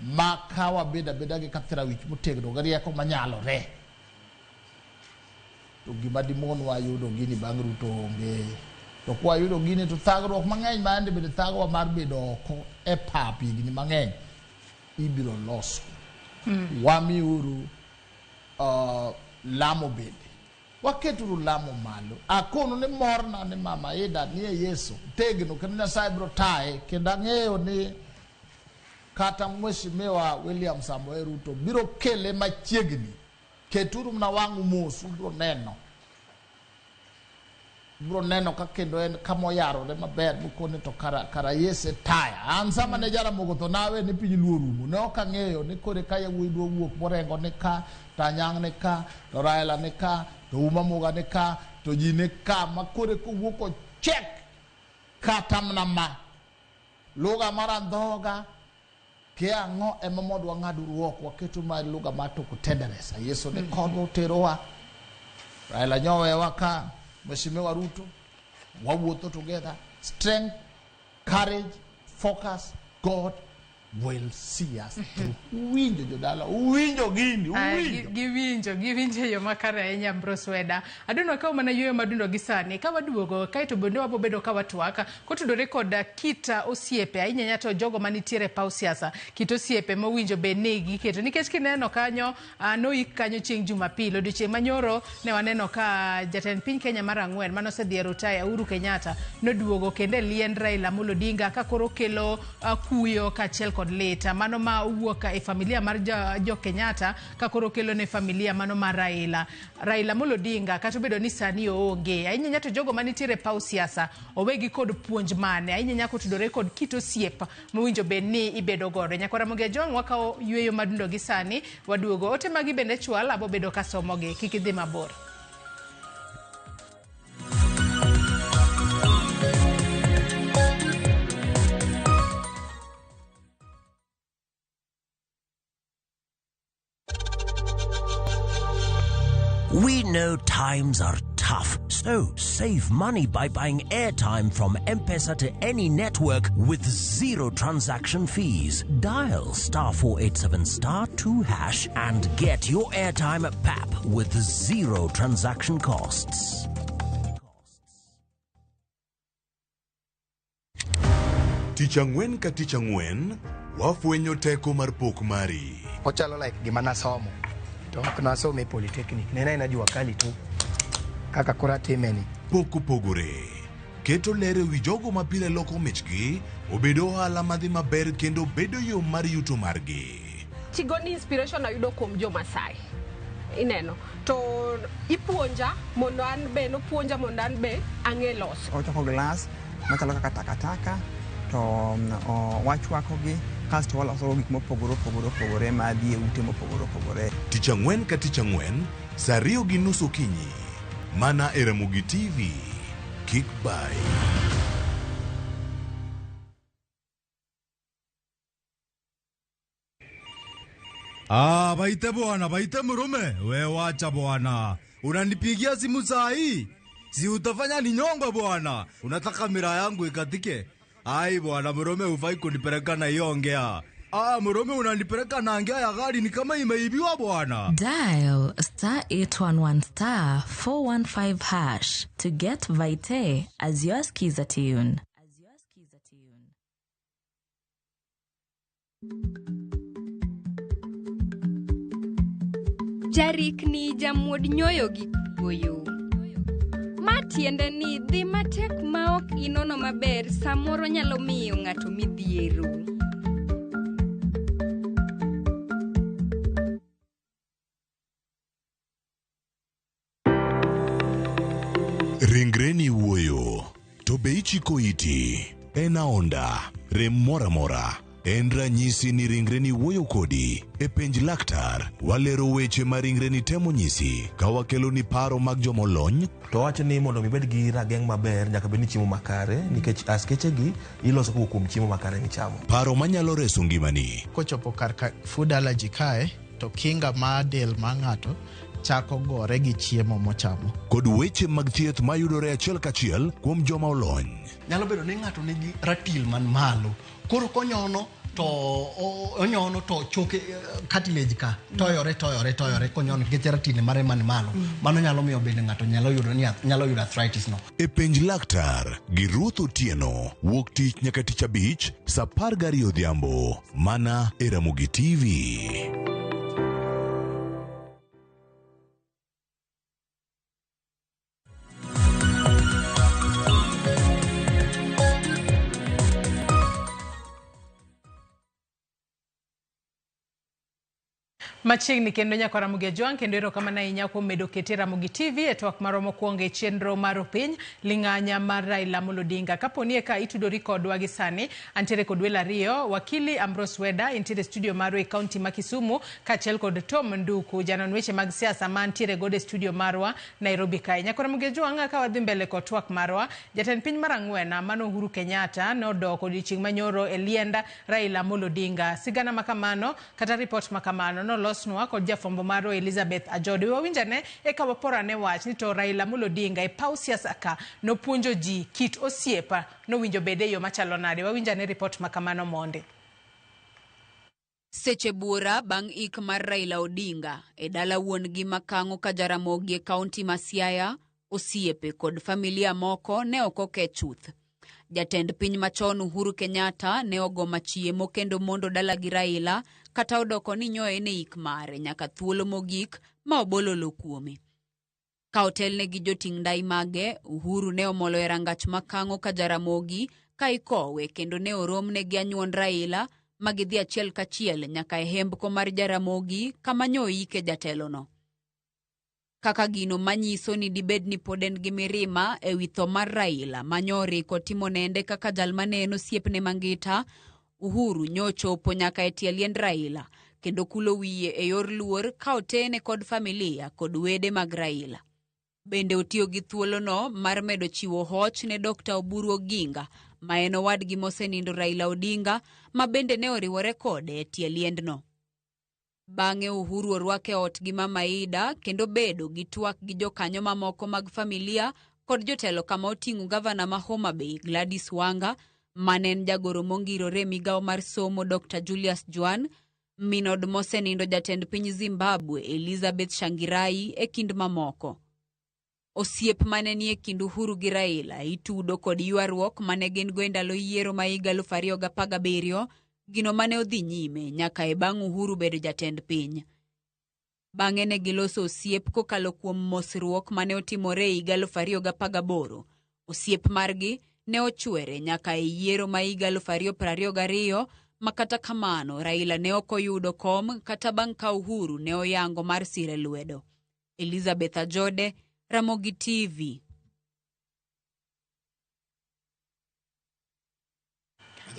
ma ka wabedo abeda gi kathira wich motegno gi rieko manyalore. To gima dimonwa yudo gini bang' Ruto onge. To kwayudo gini to thagruok mang'eny ma ande bende thagowa mar bedo oko e pap higni mang'eny ibiro loso. Wamiuru lamo bende. Waketuru lamo malo. Akono ni morna ni mama Ida ni e Yesu tegno kendo Nyasaye biro taye kendo ang'eyo ni kata Mheshimiwa William Samoei Ruto biro kele machiegni. Keturu mana wang'u mos ubiro neno. Ubiro neno ka kendo en kama oyarore maber mukone to kara, kara Yesu e taya. An sama ne Jaramogi otho nawe ni piny Luo rumo. Ne ok ang'eyo ni kore ka yawuoyi dwa wuok morengo ni ka, to Anyang' ni ka, to Raila ni ka, to Uma Muga ni ka, to ji ni ka ma kore kowuok ochek kata mana ma. Lugha mar andhoga. Ke ang'o ema mondo wang'aduru oko waketu mar lugha mar toko tenderesa. Yesu ni kodwa oterowa. Raila nyowewa ka, Mheshimiwa Ruto, wawuotho together. Strength, courage, focus, God will see us through. Uwinjo jodala, uwinjo gini, uwinjo. Giwinjo, giwinjo e yo makare ahinya Ambrose Weda. Aduno kaw mana yueyo madundo gi sani. Ka waduogo kaeto bende wabobedo ka watwak kotudore kod kit osiepe ahinya ahinya to jogo manitiere e paw siasa. Kit osiepe mowinjo bed ni giketo. Nikech kineno kanyo noik kanyo chieng' Jumapil. Odiochieng' manyoro ne waneno ka jatend piny Kenya mar ang'wen mane osedhi e rutaya Uhuru Kenyatta noduogo kendo e liend Raila Amolo Odinga ka koro kelo kuyo kaachiel kod lit. Mano ma owuok e familia mar jo Kenyatta ka koro kelo ne familia mano mar Raila. Raila Amolo Odinga kata obedo ni sani oonge, ahinya ahinya to jogo manitiere e paw siasa owegi kod puonj mane, ahinya ahinya kotudore kod kit osiep mowinjo bed ni ibedo godo. Nyakwar Ramogi Ajwang' wakawo yueyo madundo gi sani, waduogo. Ote magi bende chwal, abobedo kasomogi, kik idhi mabor. We know times are tough, so save money by buying airtime from M-Pesa to any network with zero transaction fees. Dial star 487 star 2 hash and get your airtime at PAP with zero transaction costs. Tich ang'wen ka tich ang'wen, wafwenyo teko mar pok mari. Ochalo like gima nasomo to ok nasome e polytechnic, ne en aena jua kali tu kaka koro atime ni. Pok opogore. Keto ler e wi jogo ma pile loko michgi obed ohala madhi maber kendo bedo yo mar yuto margi. Tigoni inspiration ayudo kuom jo Masai. Ineno. To ipuonja mondo an be nopuonja mondo an be ang'e loso. Ochoko glass machalo kaka takataka to wachwakogi kasto waloso gik mopogore opogore opogore madhi e ute mopogore opogore. Tich ang'wen ka tich ang'wen, saa ariyo gi nus okinyi. Mana e Ramogi TV. Kik bayi. Ah, baite bwana, baite murume. We wacha bwana. Unanipigia simu saa hii? Si utafanya ni nyongo bwana. Unataka mira yangu ikatike? Ai bwana, murume hufai kunipeleka na hiyo ongea. Ah, murume unanipeleka na ngea ya gari ni kama imeibiwa bwana. Dial star 811 star 415 hash to get Vite as your skiza tune. Jarikni jamuod nyoyo gi kuoyo. Ma tiende ni dhi matek ma ok inono maber samoro nyalo miyo ng'ato midhiero. Ringreni wuoyo, to be ichiko iti? En aonda, rem moro amora. En ranyisi ni ringreni wuoyo kodi. E penj laktar, walero weche ma ringreni temo nyisi ka wakeloni paro mag jomolony. To wacho ni mondo mi ibed gi rageng' maber nyaka bed ni chiemo makare nikech askeche gi iloso kowuok kuom chiemo makare michamo. Paro manyalo reso ngimani. Kochopo kar ka food allergy kae to kinga mar del mar ng'ato chako gore gi chiemo mochamo. Kod weche mag thieth mayudore achiel kachiel kuom joma olony. Nyalo bedo ni ng'ato nigi ratil man malo, koro konyono to onyono to choke cartilage ka toyore toyore toyore konyono nikech ratil mare man malo. Mano nyalo miyo bende ng'ato nyalo yudo ni nyalo yudo arthritis no. E penj laktar gi Ruth Otieno wuok tich nyaka tich abich saa apar gariyo odhiambo mana e Ramogi TV. Machiegni kendo nyaka Ramogi Ajwang' kendo erokamano ahinya kuom medo kete Ramogi TV e twak marwa mokwongo e chenro mar Opiny Ling'anya mar Raila Amolo Odinga. Kapo ni eka itudori kodwa gi sani, antiere kod welo ariyo, wakili Ambrose Weda entiere studio marwa e kaunti ma Kisumu kaachiel kod Tom Nduku, janon weche mag siasa mantiere godo e studio marwa Nairobi kae. Nyaka Ramogi Ajwang' ka wadhi mbele kod twak marwa, jatend piny mar ang'wen mano Uhuru Kenyatta nodok odiochieng' manyoro e liend Raila Amolo Odinga. Sigana makamano kata ripot makamano nolosnwa kod jafwambo marwa Elizabeth Ajode. Wawinjane eka waporane wach ni to Raila Amolo Odinga e paw siasa ka nopuonjo ji kit osiepa nowinjo bede e yo machalo nade. Wawinjane ripot makamano monde. Seche buora bang' ik mar Raila Odinga e dala wuon-gi ma Kang'o ka Jaramogi e kaunti ma Siaya, osiepe kod familia moko ne ok oke chuth. Jatend piny machon Uhuru Kenyatta ne ogo machiemo kendo mondo dalagi Raila kata odoko ni nyoe ne ik mare nyaka thuolo mogik ma obololo kuome. Ka otelne gi joting' ndai mage, Uhuru ne omolo e rangach ma Kang'o ka Jaramogi ka ikowe kendo ne oromne gi anyuond Raila ma gidhi achiel kachiel nyaka e hembko mar Jaramogi kama nyo oike jatelono. Kaka gino manyiso ni dibed ni pod en gi mirima e wi tho mar Raila ma nyo oriko timo nende kaka jal mane en osiepne mangita, Uhuru nyo chopo nyaka e tie liend Raila kendo kulo wiye e yor luor ka otene kod familia kod wede mag Raila. Bende otiyo gi thuolono mar medo chiwo hoch ne Dr. Oburu Oginga ma en owadgi mosenindo Raila Odinga ma bende ne oriwore kode e tie liendno. Bang'e Uhuru orwake ot gi Mama Ida kendo bedo gi twak gi jokanyo mamoko mag familia kod jotelo kama oting'o gavana ma Homa Bay Gladys Wanga mane en jagoro mongirore e migawo mar somo Dr. Julius Jwan, min od mosenindo jatend piny Zimbabwe Elizabeth Shangirai e kind mamoko. Osiep mane nie kind Uhuru gi Raila itudo kod ywaruok mane gin go e ndalo yiero ma higa 2017, gino mane odhi nyime nyaka e bang' Uhuru bedo jatend piny. Bang'e ne giloso osiep kokalo kuom mosruok mane otimore e higa 2018. Osiep margi ne ochwere nyaka e yiero ma higa 2022 ma kata kamano Raila ne ok oyudo kom kata bang' ka Uhuru ne oyango mar sire lwedo. Elizabeth Ajode, Ramogi TV.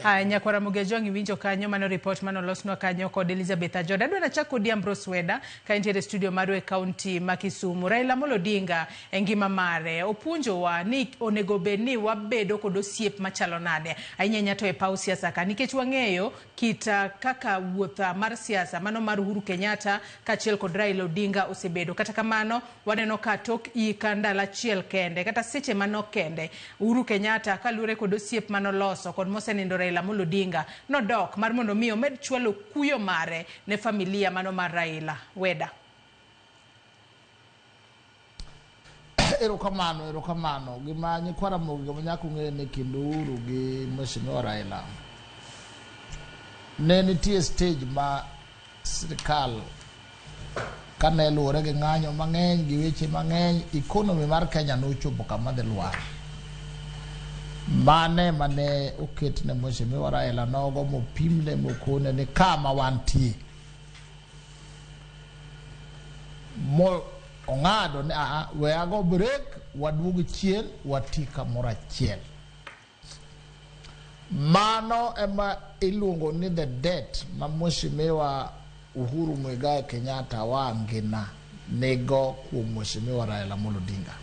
Haya, nyakwara Ramogi Ajwang' iwinjo kanyo mano report mano losnwa kanyo kod Elizabeth Ajoda. Adwa nachak kodi Ambrose Weda ka entiere e studio marwa e kaunti ma Kisumu. Raila Amolo Odinga e ngima mare opuonjowa ni onego bed ni wabedo kod osiep machalo nade ahinya ahinya to e paw siasa ka, nikech wang'eyo kit kaka wuoth mar siasa mano mar Uhuru Kenyatta kaachiel kod Raila Odinga osebedo. Kata kamano waneno ka tok ika ndalo achiel kende kata seche manok kende Uhuru Kenyatta kaluwore kod osiep manoloso kod mosenindo Raila Amolo Odinga nodok mar mondo mi omed chwalo kuyo mare ne familia mano mar Raila. Weda. Erokamano, erokamano. Gima nyikwa Ramogi gima nyaka ung'e ni kind Uhuru gi Mheshimiwa Raila ne nitie stage ma sirikal kane luwore gi ng'anyo mang'eny gi weche mang'eny, economy mar Kenya nochopo kama dhi lwar. Mane mane oket ne Mheshimiwa Raila nogo mopimne mokone ni kama wantie. Mo ong'ado ni aa we ago break waduog chien wati kamoro achiel. Mano ema iluongo ni the debt ma Mheshimiwa Uhuru Muigai Kenyatta wangina nigo kuom Mheshimiwa Raila Amolo Odinga.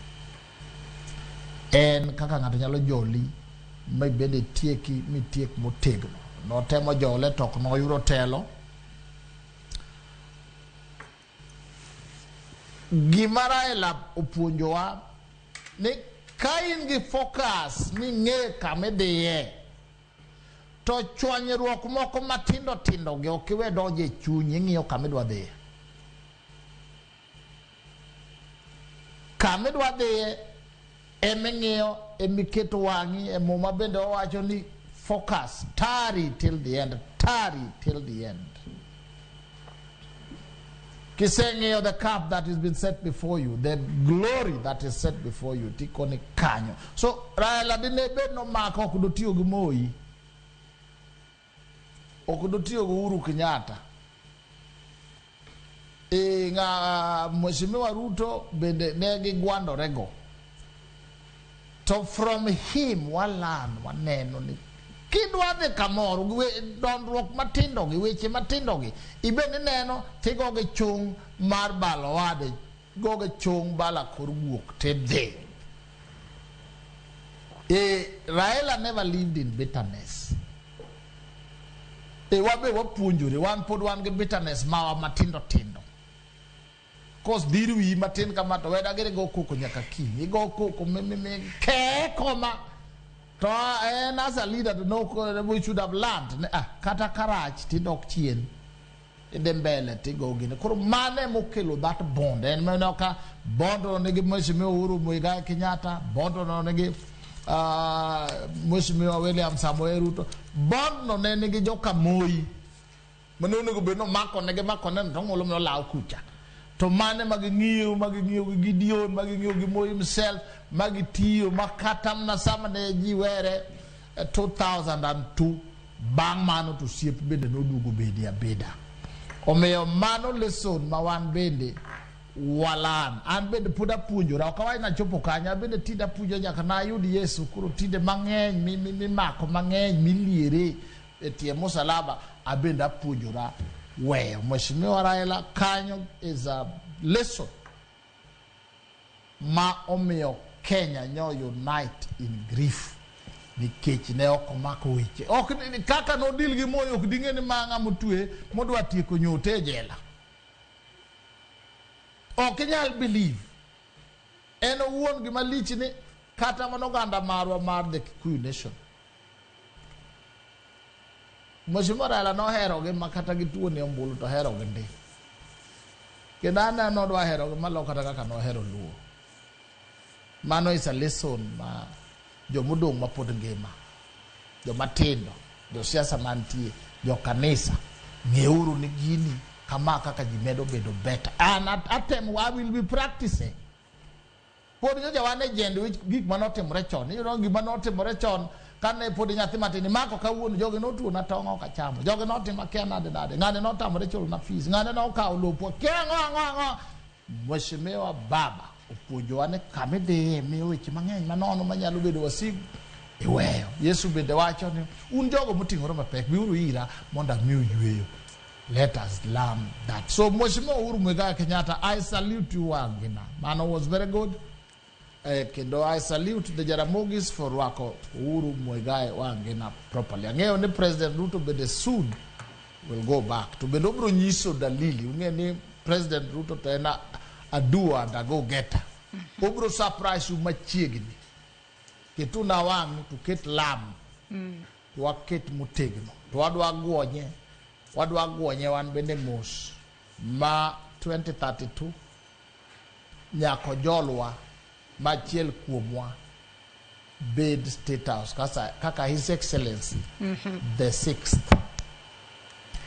En kaka ng'ato nyalo joli ma bende tieki mitiek motegno. Notemo jole to ok noyudo telo. Gima Raila opuonjowa ni ka in gi focus ming'e kama idhiye to chwanyruok moko matindo tindo gi ok iwe donjo e chunyi, ing'iyo kama idwa dhiye. Kama idwa dhiye eming'iyo, emiketo wang'i. E Muma bende owacho ni focus, tarry till the end, tarry till the end. Kiseng'iyo the cup that has been set before you, the glory that is set before you, tikoni kanyo. So Raila dine bed nomako ok dotiyo gi Moi, ok dotiyo gi Uhuru Kenyatta. E ng'a Mheshimiwa Ruto bende ne gigwandorego. To from him walan waneno ni kidwa dhi kamoro dondruok matindo gi weche matindo gi ibende ineno tigo gi chung mar balo wade go gi chung bala kor guok tidhi. Raila never lived in bitterness. Wabe wapuonjore wan pod wan gi bitterness mawa matindo tindo. Kos dhir wiyi matin kama to weda giri go koko nyaka kiny. Igo koko mi ke koma. To en as a leader to know we should have learned. Kata karach tidok chien. Idhi mbele tigo gine. Koro mane mokelo that bond. En mane ka bond no nigi Mheshimiwa Uhuru Muigai Kenyatta, bond no nigi Mheshimiwa William Samoei Ruto. Bond no ne nigi joka Moi. Mane onego bed nomako negi mako neno to ng'olo mane kucha. To mane maging'iyo gi Gideon, maging'iyo gi Moi himself, magitiyo makata mana sama ne ji were 2002 bang' mano to osiep bende noduogo bede abeda. Omiyo mano lesson ma wan bende walan. An bende pod apuonjora, ok awach nachopo kanyo, an bende tinde apuonjo nyaka nayud Yesu, koro tinde mang'eny mimako mang'eny miliere e tie musalaba, abende apuonjora weyo. Mheshimiwa Raila kanyo is a lesson ma omiyo Kenya nyo unite in grief nikech ne ok omako weche. Ok kaka nodil gi Moi ok ding'e ni ma ng'ama otwe modwa tieko nyote e jela. Ok inyal believe. En owuon gima lich ni kata mana oganda marwa mar the Kikuyu Nation. Mheshimiwa Raila noherogi ma kata gituo ni ombulu to oherogi ndi. Kendo aneno nodwa herogi malo kata kaka nohero Luo. Mano is a lesson ma jomodong' mapod ngima, jomatindo, josiasa mantie, jokanisa, ng'euru ni gini kama kaka ji medo bedo better. And atemo, I will be practicing. Pod nyocha wan e jend wich gik manotimore chon. Iyudo gima notimore chon kane pod nyathi matin imako kawuono jogi notuona tong' ok achamo. Jogi notimo akia nade nade. Ng'ane notamore chulona fees. Ng'ane nokawo lopwa. Kia ang'o ang'o ang'o. Mheshimiwa Baba opuonjowa ni kama idhiye miyo weche mang'eny manono manyalo bedo wasigu iweyo. Yesu bende wacho ni un jogo moting'ore mapek biuru ira mondo amiu yweyo. Let us learn that. So Mheshimiwa Uhuru Muigai Kenyatta, I salute you Wangina. Mano was very good. Kendo I salute the Jaramogis for rwako Uhuru Muigai Wangina properly. Ang'eyo ni President Ruto bende soon will go back. To bende obiro nyiso dalili. Ung'e ni President Ruto to en a doer and a go-getter. Obiro surprise u machiegni. Ketuna wang' to ket lam. To waket motegno. To wadwa guonye. Wadwa guonye wan bende mos ma 2032 nyaka jolwa machiel kuomwa bed State House kaka His Excellency the sixth.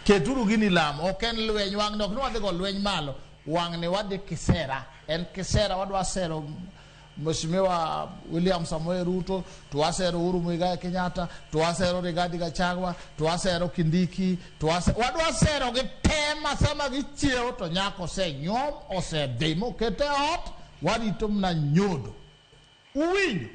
Keturu gini lamo, ok en lweny wang'ni ok ni wadhi go lweny malo, wang'ni wadhi kisera, en kisera wadwa sero Mheshimiwa William Samoei Ruto, to wasero Uhuru Muigai Kenyatta, to wasero Rigathi Gachagua, to wasero Kindiki, to wadwa sero gi te ma sama gichiewo to nyako osenyuom, osedhi mokete ot, warito mana nyodo. Uwinjo?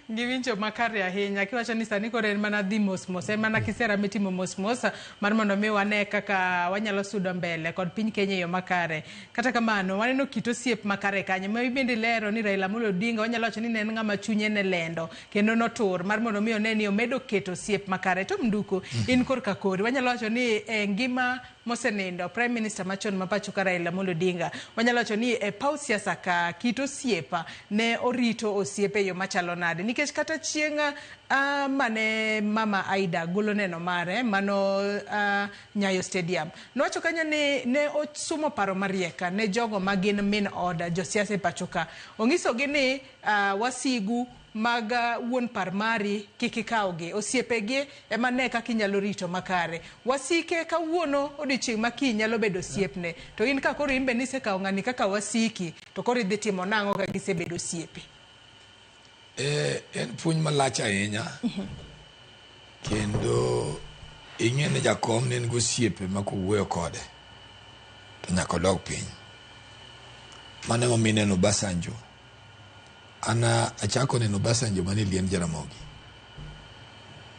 Giwinjo makare ahinya kiwacho ni sani koro en mana dhi mos mos, en mana kisera mitimo mos mos mar mondo mi wane kaka wanyalo sudo mbele kod piny Kenya e yo makare. Kata kamano waneno kit osiep makare kanyo ma bende lero ni Raila Amolo Odinga wanyalo wacho ni ne en ng'ama chunye ne lendo kendo notur mar mondo mi one ni omedo keto osiep makare. To Mnduku, in korka kori wanyalo wacho ni e ngima mosenindo Prime Minister machon ma pacho ka Raila Amolo Odinga wanyalo wacho ni e paw siasa ka kit osiepa ne orito osiepe e yo machalo nade, nikech kata chieng' mane mama Aida golo neno mare mano Nyayo Stadium nowacho kanyo ni ne osumo paro mariek ne jogo ma gin min oda josiasa e pacho ka. Ong'isogi ni wasigu mag wuon par mari kik ikawgi, osiepegi ema ne kaka inyalo rito makare. Wasike kawuono odiochieng' ma kiny nyalo bedo osiepne, to in ka koro in be nisekawo ng'ani kaka wasiki, to koro idhi timo nang'o ka gisebedo osiepe? En puonj malach ahinya kendo ing'e ni jakom ne en gi osiepe ma kowuoyo kode. to nyaka odog piny. Mano emomiyo ineno Obasanjo. An achako neno Obasanjo mane liend Jaramogi.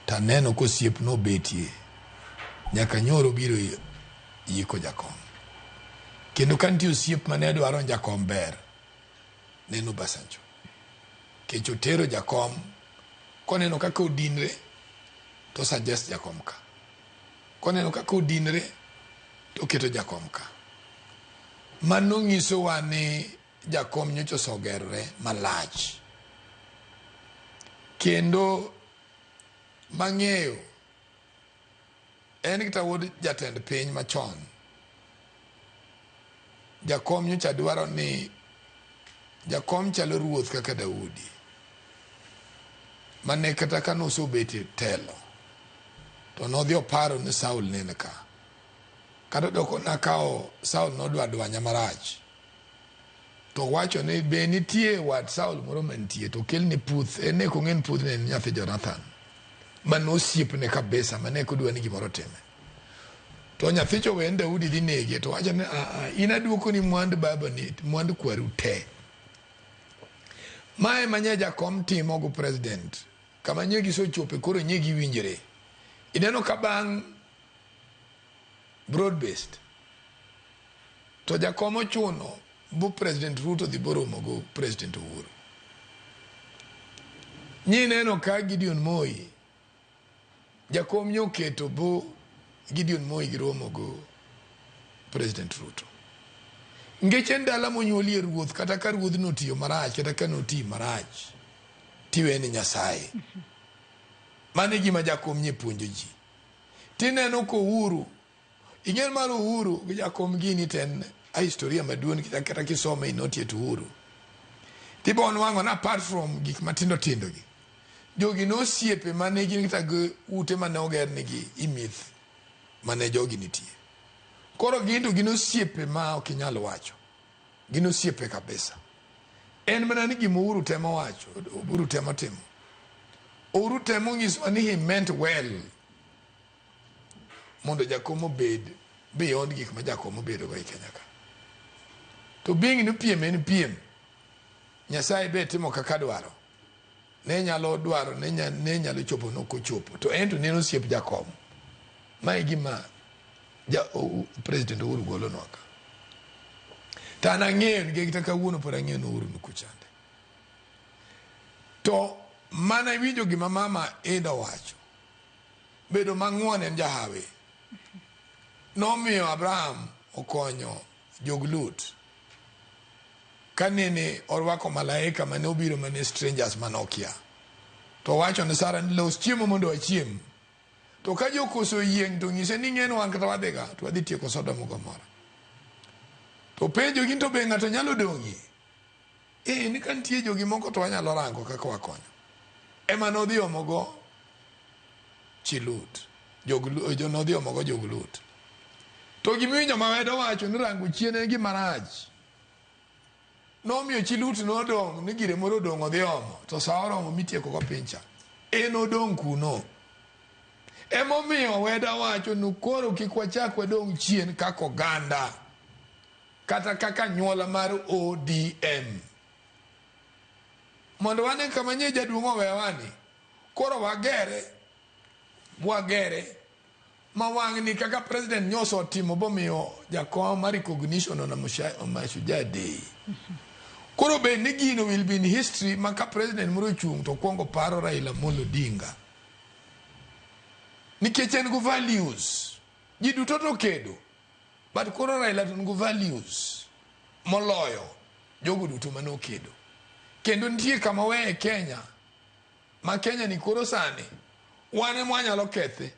To aneno kosiep nobetie nyaka nyoro biro yiko jakom. Kendo ka nitie osiep mane dwaro ni jakom ber, ne en Obasanjo. Kech otero jakom koneno kaka odinre to suggest jakom ka. Koneno kaka odinre to oketo jakom ka. Mano nyisowa ni jakom nyocha osegerore malach. Kendo mang'eyo en kata wuod jatend piny machon. Jakom nyocha dwaro ni jakom chalo ruoth kaka Daudi. Mane kata ka nosebet e telo to nodhi oparo ni Saul ne ni ka. Kata doko nakawo Saul nodwa dwanya marach. To wacho ni be nitie wat Saul moro mantie to kelne puth en ne ok ong'e ni puthne en nyathi Jonathan mane osiepne kabisa mane ok odwa ni gimoro time. To nyathicha owe ni Daudi dhi nege to wacho ni a in aduokoni mwandu babani mwandu kwaru te. Mae ma jakom timo go president kama nye gisechope koro nye giwinjre. Ineno ka bang' broad based to jakom ochuno bu President Ruto dhi boromo go President Uhuru. Nyineno ka Gideon Moi jakom nyoketo bu Gideon Moi giromo go President Ruto. Nikech en dala monyuolie ruoth kata ka ruodhno otiyo marach kata ka notiyo marach tiwene Nyasaye. Mano e gima jakom nye puonjo ji. Tineno ko Uhuru, ing'e mar Uhuru gi jakom gini to en a historia maduong' kata kisome inotiet Uhuru. Tibo nwang'o ni apart from gik matindo tindo gi, jogi nosiepe mane gin kata gi ute mane oger nigi i mieth mane jogi nitie. Koro gin to gin osiepe ma ok inyal wacho. Gin osiepe kabisa. En mana ni gima Uhuru temo wacho, Uhuru temo timo. Uhuru temo nyisowa ni he meant well mondo jakom obed beyond gik ma jakom obedo go e Kenya ka. To being ni piem en piem. Nyasaye be timo kaka dwaro. Ne nyalo dwaro, ne nyalo chopo nok ochopo. To en to ne en osiep jakom. Ma e gima President Uhuru golonwa ka. To an ang'eyo nikech kata kawuono pod ang'eyo ni Uhuru ni kuchande. To mana iwinjo gima mama Ida owacho. Bedo mang'won en jahawi. Nomiyo Abraham okonyo jog Lut. Kanene orwako malaika mane obiro mane strangers mane okia. To owacho ne Sara ni los chiemo mondo wachiem. To ka jokoso yieng' to nyise ni ing'e ni wan kata wadhiga to wadhi tieko Sodom gi Gomora. To penjo gi to be ng'ato nyalo dong'ie? Eh, ni ka nitie jogi moko to wanyalo rango kaka wakonyo. Ema nodhi omogo chi Lut. Nodhi omogo jog Lut. To gimiwinjo ma wedo wacho ni rango chien en gima rach. Nomiyo chi Lut nodong' ni gire moro odong' odhi omo to sa oromo mitieko go piny cha. En odong' kuno. Emomiyo weda wacho ni koro kik wachak wadong' chien kaka oganda kata kaka nyuola mar ODM. Mondo wane kama nye jaduong' owewani, koro wagere, wagere ma wang'ni kaka president nyoso otimo bomiyo jakom mar recognition on Mashujaa Day. Koro bed ni gino will be in history ma ka president moro ochung' to kwongo paro Raila Amolo Odinga. Nikech en go values. Ji duto to kedo. But koro Raila to nigi values moloyo jogo duto mane okedo. Kendo nitie kama weye Kenya ma Kenya ni koro sani wan ema wanyalo kethe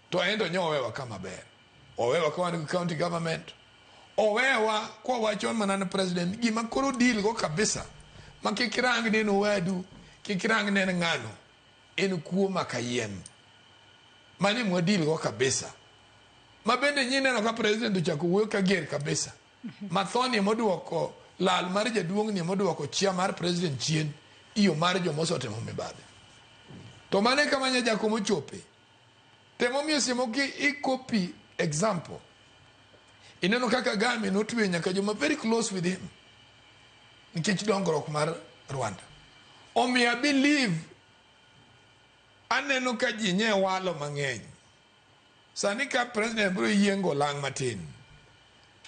to en to nyo owewa kama ber. Owewa ka wan gi county government. Owewa kwa wacho mana ni president gima koro deal go kabisa ma kik irang ni en owadu, kik irang ni en ng'ano, en kuo ma kayiem. Mano ema wadeal go kabisa. Ma bende nyineno ka president ochako wuoyo kager kabisa. Mathoni emoduoko lal mar jaduong' ni emoduoko chia mar president chien iyo mar joma osetimo mibadhi. To mano e kama nya jakom ochope. Temomiyo seche moko i copy example. Ineno kaka Kagame notweyo nyaka joma very close with him nikech dongruok mar Rwanda. Omiyo I believe aneno ka ji nye walo mang'eny. Sani ka president biro yiengo lang' matin.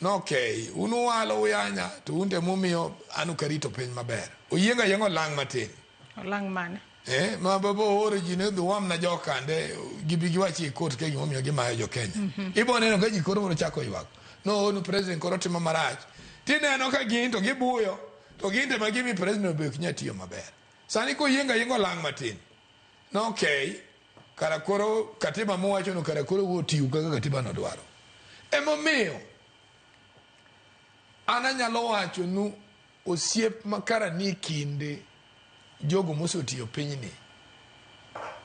No okay, un uwalo uyanya to un to emomiyo an ok arito piny maber. Oyiengo ayienga olang' matin. Olang' mane? Eh, ma babo ooro ji ne dhi wamna jokande gibi giwachi e court ka gimomiyo gimayo jo Kenya. Ibo neno ka ji koro biro chako ywak. No onu president koro timo marach. Tineno ka gin to gibuyo to gin to ema gimi president be ok nyal tiyo maber. Sani koyiengo ayienga olang' matin. No okay, kara koro katiba mowacho no kara koro wuo tiyo kaka katiba no dwaro. Emomiyo an anyalo wacho nu osiep ma kara nie kinde jogo mosetiyo pinyni.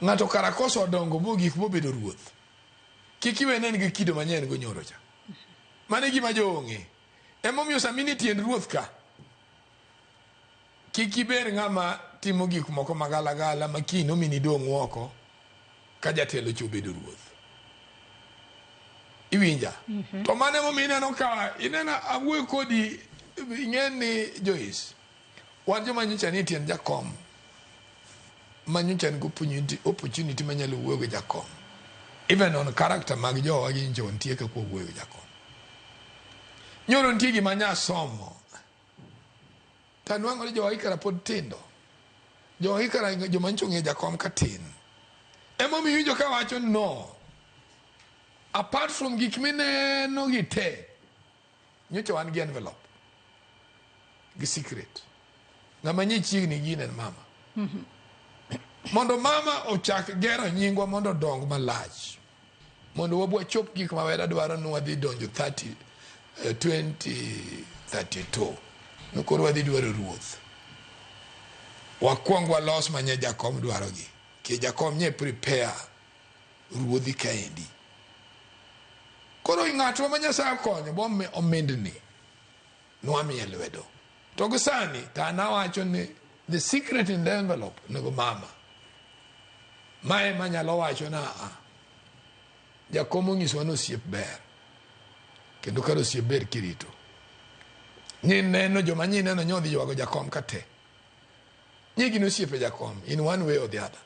Ng'ato kara kosedongo mogik mobedo ruoth, kik iwe ne en gi kido manyien go nyoro cha. Mano e gima joong'e. Emomiyo sama in e tiend ruoth ka, kik ibed ng'ama timo gik moko magalagala ma kiny nomi nidong' oko ka jatelo cha obedo ruoth. Iwinja? To mano emomiyo ineno ka ineno awuoyo kodi ing'e ni Joyce, wan joma nyocha nie tiend jakom ma nyocha nigi opportunity manyalo wuoyo gi jakom. Even on character mag jowa gi nyocha wantie kaka wawuoyo gi jakom. Nyoro nitie gima nyasomo. To anwang'o ni jowagi kara pod tindo. Jowagi kara joma nyocha ong'eyo jakom ka tin. Emomiyo iwinjo ka wacho no. Apart from gik mineno gi te, nyocha wan gi envelope gi secret. Ng'ama nye chiegni gi en mama. Mondo mama ochak gero nyingwa mondo odong malach. Mondo wabwa chop gik ma wera dwaro ni wadhi donjo 30, 2032. No koro wadhi dwaro ruoth. Wakwong walos manye jakom dwaro gi. Ke jakom nye prepare ruodhi kaendi. Koro ng'atwa ma Nyasaye okonyo bo omindni nwamiye lwedo. To gi sani to an awacho ni the secret in the envelope onego mama. Mae manyalo wacho na a jakom onyisowa ni osiep ber. Kendo kar osiep ber kirito. Nyineno joma nyineno nyodhi ywago jakom ka te. Nyi gin osiepe jakom in one way or the other.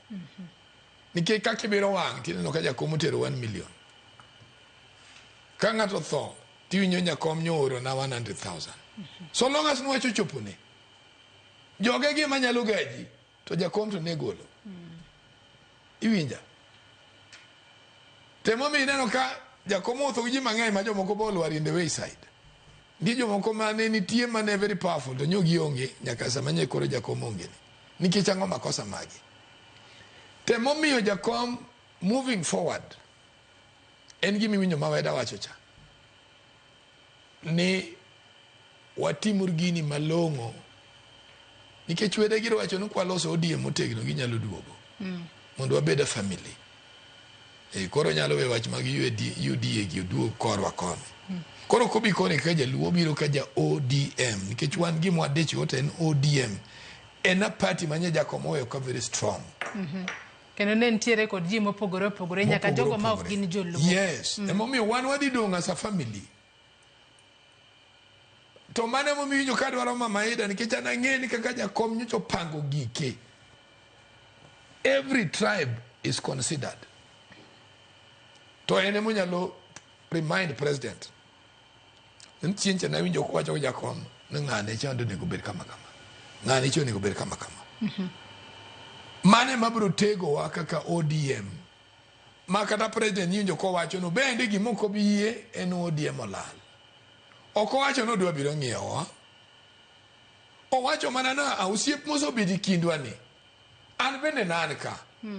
Nikech kaka ibiro wang' tineno ka jakom otero 1 million. Ka ng'ato otho tiwinjo jakom nyooro na 100,000. So long as nwach ochopone. Joge gi ema nyalo gaji to jakom to ne golo. Iwinja? Temomiyo ineno ka jakom owuotho gi ji mang'eny ma jomoko be olwar in the wayside. Nitie jomoko mane nitie mane very powerful to nyo gionge nyaka sama nye koro jakom onge ni. Nikech ang'o makosa magi? Temomiyo jakom moving forward en gima iwinjo ma weda wacho cha ni watimur gini malong'o nikech wede giro wacho ni kwaloso ODM motegno ginyalo duogo mondo wabed a family. Koro nyalo we wach mag UDA gi oduog korwa koni. Koro kobi koni kaka jaluo obiro ka ja ODM nikech wan gima wadich go to en ODM. En a party ma nye jakom oweyo ka very strong. Kendo ne nitiere kod ji mopogore opogore nyaka jogo ma ok gin joluo. Yes, emomiyo wan wadhi dong' as a family. To mano emomiyo iwinjo ka adwaro Mama Ida nikech an ang'e ni kaka jakom nyocha opango gike. Every tribe is considered. To en emonyalo remind president. Ni chieng' cha nawinjo kowacho gi jakom ni ng'ane cha onego bed kama kama. Ng'ane cha onego bed kama kama. Mano ema biro tegowa kaka ODM. Ma kata president iwinjo kowacho no bende gima ok obi yie en ODM olal. Ok owacho ni odwa biro ng'iewowa. Owacho mana na osiep mosebedo e kindwa ni. An bende ne an ka.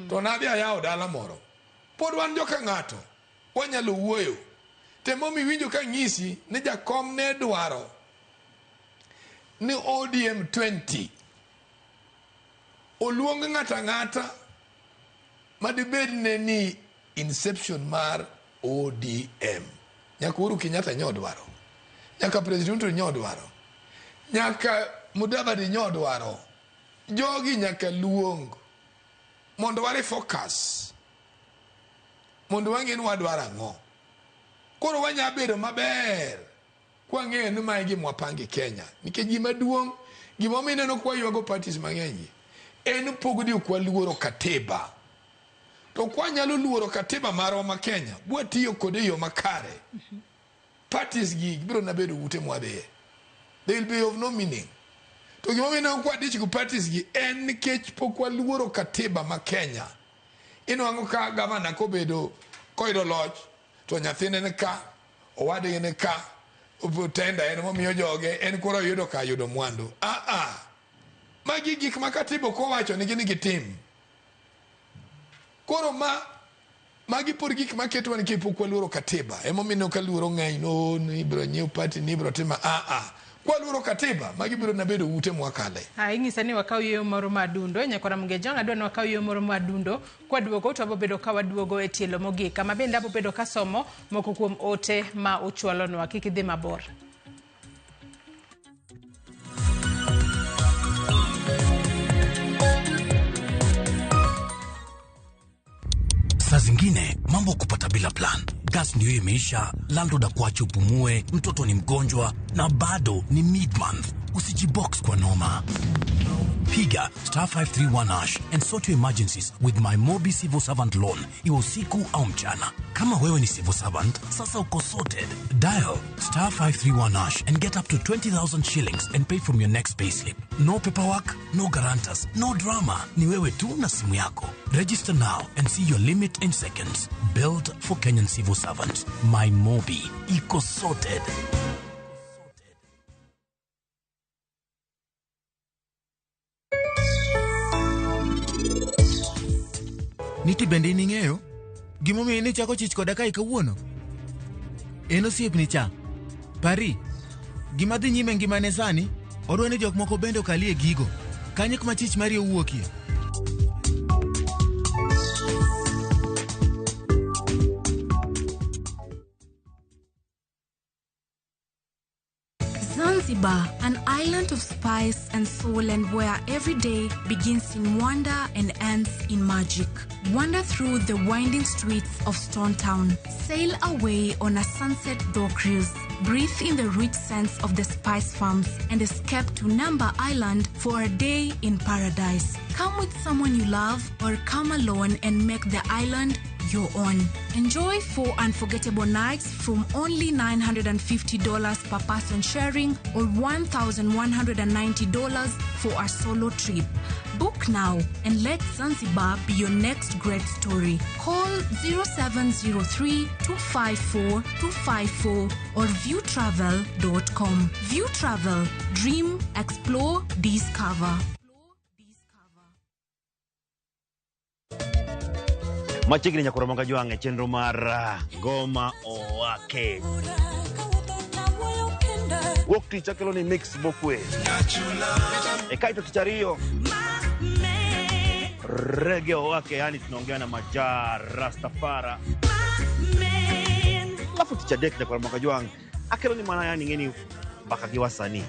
To nadhi ayawo dala moro. Pod wan joka ng'ato. Wanyalo wuoyo. Temomiyo iwinjo ka ng'isi ni jakom ne dwaro ni ODM 20 oluong ng'ato ang'ata madibed ne ni inception mar ODM. Nyaka Uhuru Kenyatta nyo dwaro. Nyaka President Ruto nyo dwaro. Nyaka Mudavadi nyo dwaro. Jogi nyaka luong mondo wa refocus. Mondo wang'e ni wadwaro ang'o. Koro wanya bedo maber. Kwang'eyo ni mae gima wapango e Kenya. Nikech gima duong', gima omiyo ineno ka waywago parties mang'eny gi, en pogni ok waluoro katiba. To kwanyalo luoro katiba marwa ma Kenya, bwatiyo kode e yo makare, parties gi biro na bedo ute mwadhiye. They will be of no meaning. To gima omiyo ineno ka wadich gi parties gi en nikech pok waluoro katiba ma Kenya. Inwang'o ka gavana kobedo koyudo loch to nyathine ni ka, owadgi ni ka, tenda en momiyo joge, en koro oyudo ka yudo mwandu. Ah. Magi gik ma katiba ok owacho nigi ni gitim. Koro ma magi pod gik maketowa nikech pok waluoro katiba. Emomiyo ineno ka luoro ng'eny no ni ibiro nyiew party ni ibiro tim ah. Kwaluoro katiba, magi biro na bedo ute mwakale. Ah, inyisa ni wakaw yueyo moro ma adundo nyakwara Mugejong adwa ni wakaw yueyo moro ma adundo kwaduogo to wabobedo ka waduogo e tielo mogik kama bende abobedo kasomo moko kuom ote ma uchwalonwa kik idhi mabor. Saa zingine mambo kupata bila plan. Gas ndio imeisha, landlord akuache upumue, mtoto ni mgonjwa na bado ni mid month. Usijibox kwa noma. Piga star 531 hash and sort your emergencies with my Mobi Civil Servant Loan, iwe usiku au mchana. Kama wewe ni civil servant, sasa uko sorted. Dial star 531 hash and get up to 20,000 shillings and pay from your next payslip. No paperwork, no guarantors, no drama. Ni wewe tu na simu yako. Register now and see your limit in seconds. Built for Kenyan civil servants. My Mobi. Iko sorted. Niti bende in ing'eyo gimomiyo nichako chich koda kae kawuono? En osiepni cha. Pari, gima dhi nyime ngimane sani, odwa ni jok moko bende okalie gigo. Kanyo kuma chich mari owuokie. Zanzibar, an island of spice and soul, and where every day begins in wonder and ends in magic. Wander through the winding streets of Stone Town. Sail away on a sunset dhow cruise. Breathe in the rich scents of the spice farms and escape to Namba Island for a day in paradise. Come with someone you love or come alone and make the island your own. Enjoy 4 unforgettable nights from only $950 per person sharing or $1,190 for a solo trip. Book now and let Zanzibar be your next great story. Call 0703 254 254 or viewtravel.com. View Travel. Dream, explore, discover. Machiegni nyakoro manga jwang' e chenro mar Ngoma Owake. Wuok tich akelo ni mix mokwe. E kaeto tich ariyo Reggae Owake, yani tunaongea na Maja Rastafara. Alafu tich adek nyakoro manga jwang' akelo ni mana yani ng'eni mbaka gi wasanii.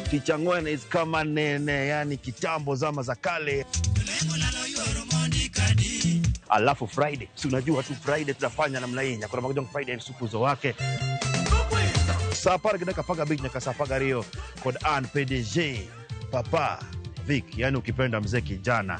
Tich ang'wen is kama nene, yani kitambo zama za kale. Alafu Friday, si unajua tu Friday tunafanya namna hii, nyakoro manga jwang' Friday supuzo wake. Saa apar gi dakika apar gabich nyaka saa apar gariyo kod an PDG Papa Vic, yani ukipenda mzee kijana.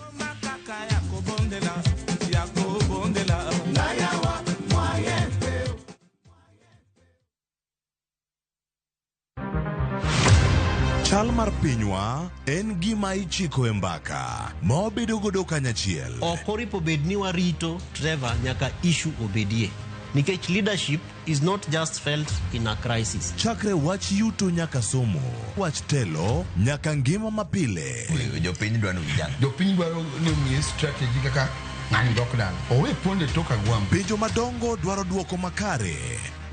Chal mar pinywa en gima ichiko e mbaka ma wabedo godo kanyachiel. Ok oripo bed ni warito Trevor nyaka issue obedie. Nikech leadership is not just felt in a crisis. Chakre wach yuto nyaka somo, wach telo nyaka ngima mapile. Jopiny dwaro ni vijana. Jopiny dwaro ni omiye strategy kaka ng'ani dok dala. Owe ponde tok agwambo. Penjo madongo dwaro duoko makare.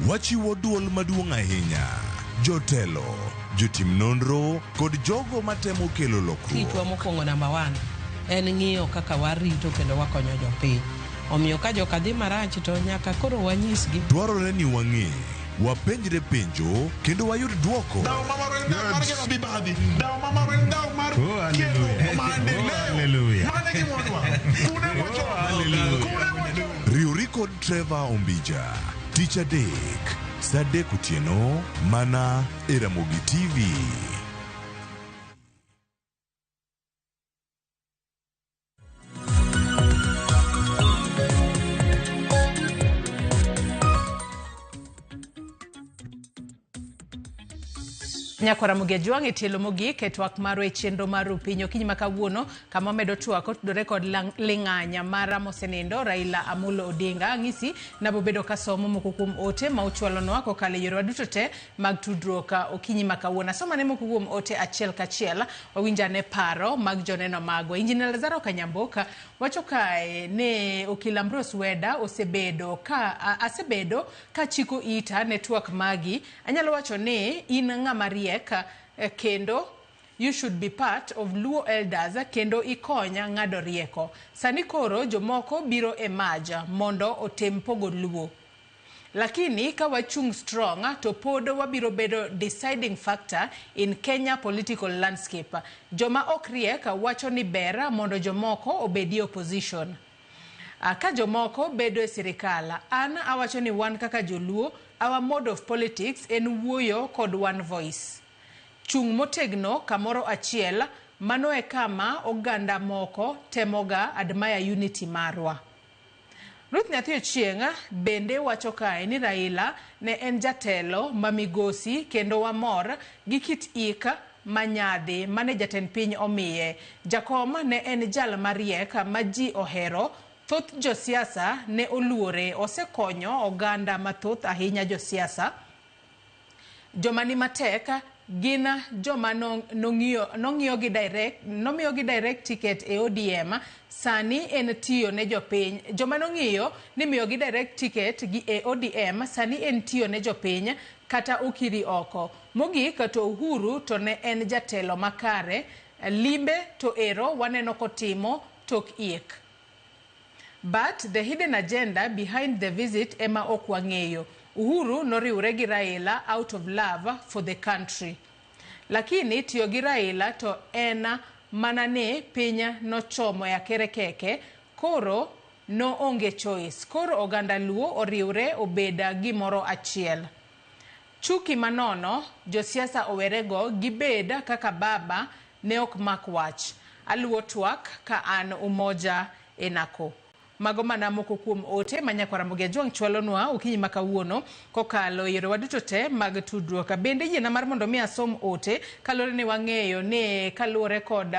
Wachiwo duol maduong' ahinya. Jotelo, jotim nonro kod jogo matemo kelo lokruok. Tichwa mokwongo namba 1 en ng'iyo kaka warito kendo wakonyo jopiny. Omiyo ka joka dhi marach to nyaka koro wanyisgi. Dwarore ni wang'e, wapenjre penjo kendo wayud duoko. Riwri kod Trevor Ombija. Tich adek, saa 3 otieno, mana e Ramogi TV. Nyakwara Ramogi Ajwang' e tielo mogik e twak marwa e chenro mar Rupiny okinyi ma kawuono kama wamedo twak otudore kod ling'anya mara mosenindo Raila Amolo Odinga. Ang'isi nabobedo kasomo moko kuom ote ma uchwalonwa kokalo e yorewa duto te mag tudruok okinyi ma kawuono. Asomane moko kuom ote achiel kachiel, wawinj ane paro mag joneno magwa. Injinia Lazaro Kanyamboka wacho kae ni Okil Ambrose Weda osebedo ka asebedo ka chiko ita ne twak magi. Anyalo wacho ni in ng'ama riek kendo you should be part of Luo elders kendo ikonya ng'ado rieko. Sani koro jomoko biro e maja mondo otem pogo Luo. Lakini ka wachung' strong to pod wabiro bedo deciding factor in Kenya political landscape. Joma ok riek wacho ni ber mondo jomoko obedie opposition. Ka jomoko bedo e sirikal, an awacho ni wan kaka joluo, our mode of politics en wuoyo kod one voice. Chung' motegno kamoro achiel, mano e kama oganda moko temoga admire unity marwa. Ruth Nyathi Ochieng' bende wacho kae ni Raila ne en jatelo ma migosi kendo wamor gi kit ik manyadhi mane jatend piny omiye. Jakom ne en jal mariek ma ji ohero. Thoth josiasa ne oluore, osekonyo oganda mathoth ahinya josiasa. Joma ni matek gin joma nomiyogi direct ticket e ODM, sani en tiyo ne jopiny. Joma nong'iyo ni miyogi direct ticket gi e ODM, sani en tiyo ne jopiny kata okiri oko. Mogik to Uhuru to ne en jatelo makare, limbe to ero waneno kotimo tok ik. But the hidden agenda behind the visit ema ok wang'eyo. Uhuru noriwre gi Raila out of love for the country. Lakini tiyo gi Raila to en mana ni piny nochomo e akerekeke, koro no onge choice. Koro oganda Luo oriwre obeda gimoro achiel. Chuki manono josiasa owerego gibed kaka baba ne ok mak wach. Aluwo twak ka an Umoja Enako. Mago mana moko kuom ote ma Nyakwar Ramogi Ajwang' chwalonwa okinyi ma kawuono kokalo e yorewa duto te mag tudruok. Bende yiena mar mondo mi asom ote kaluwore ni wang'eyo ni kaluwore kod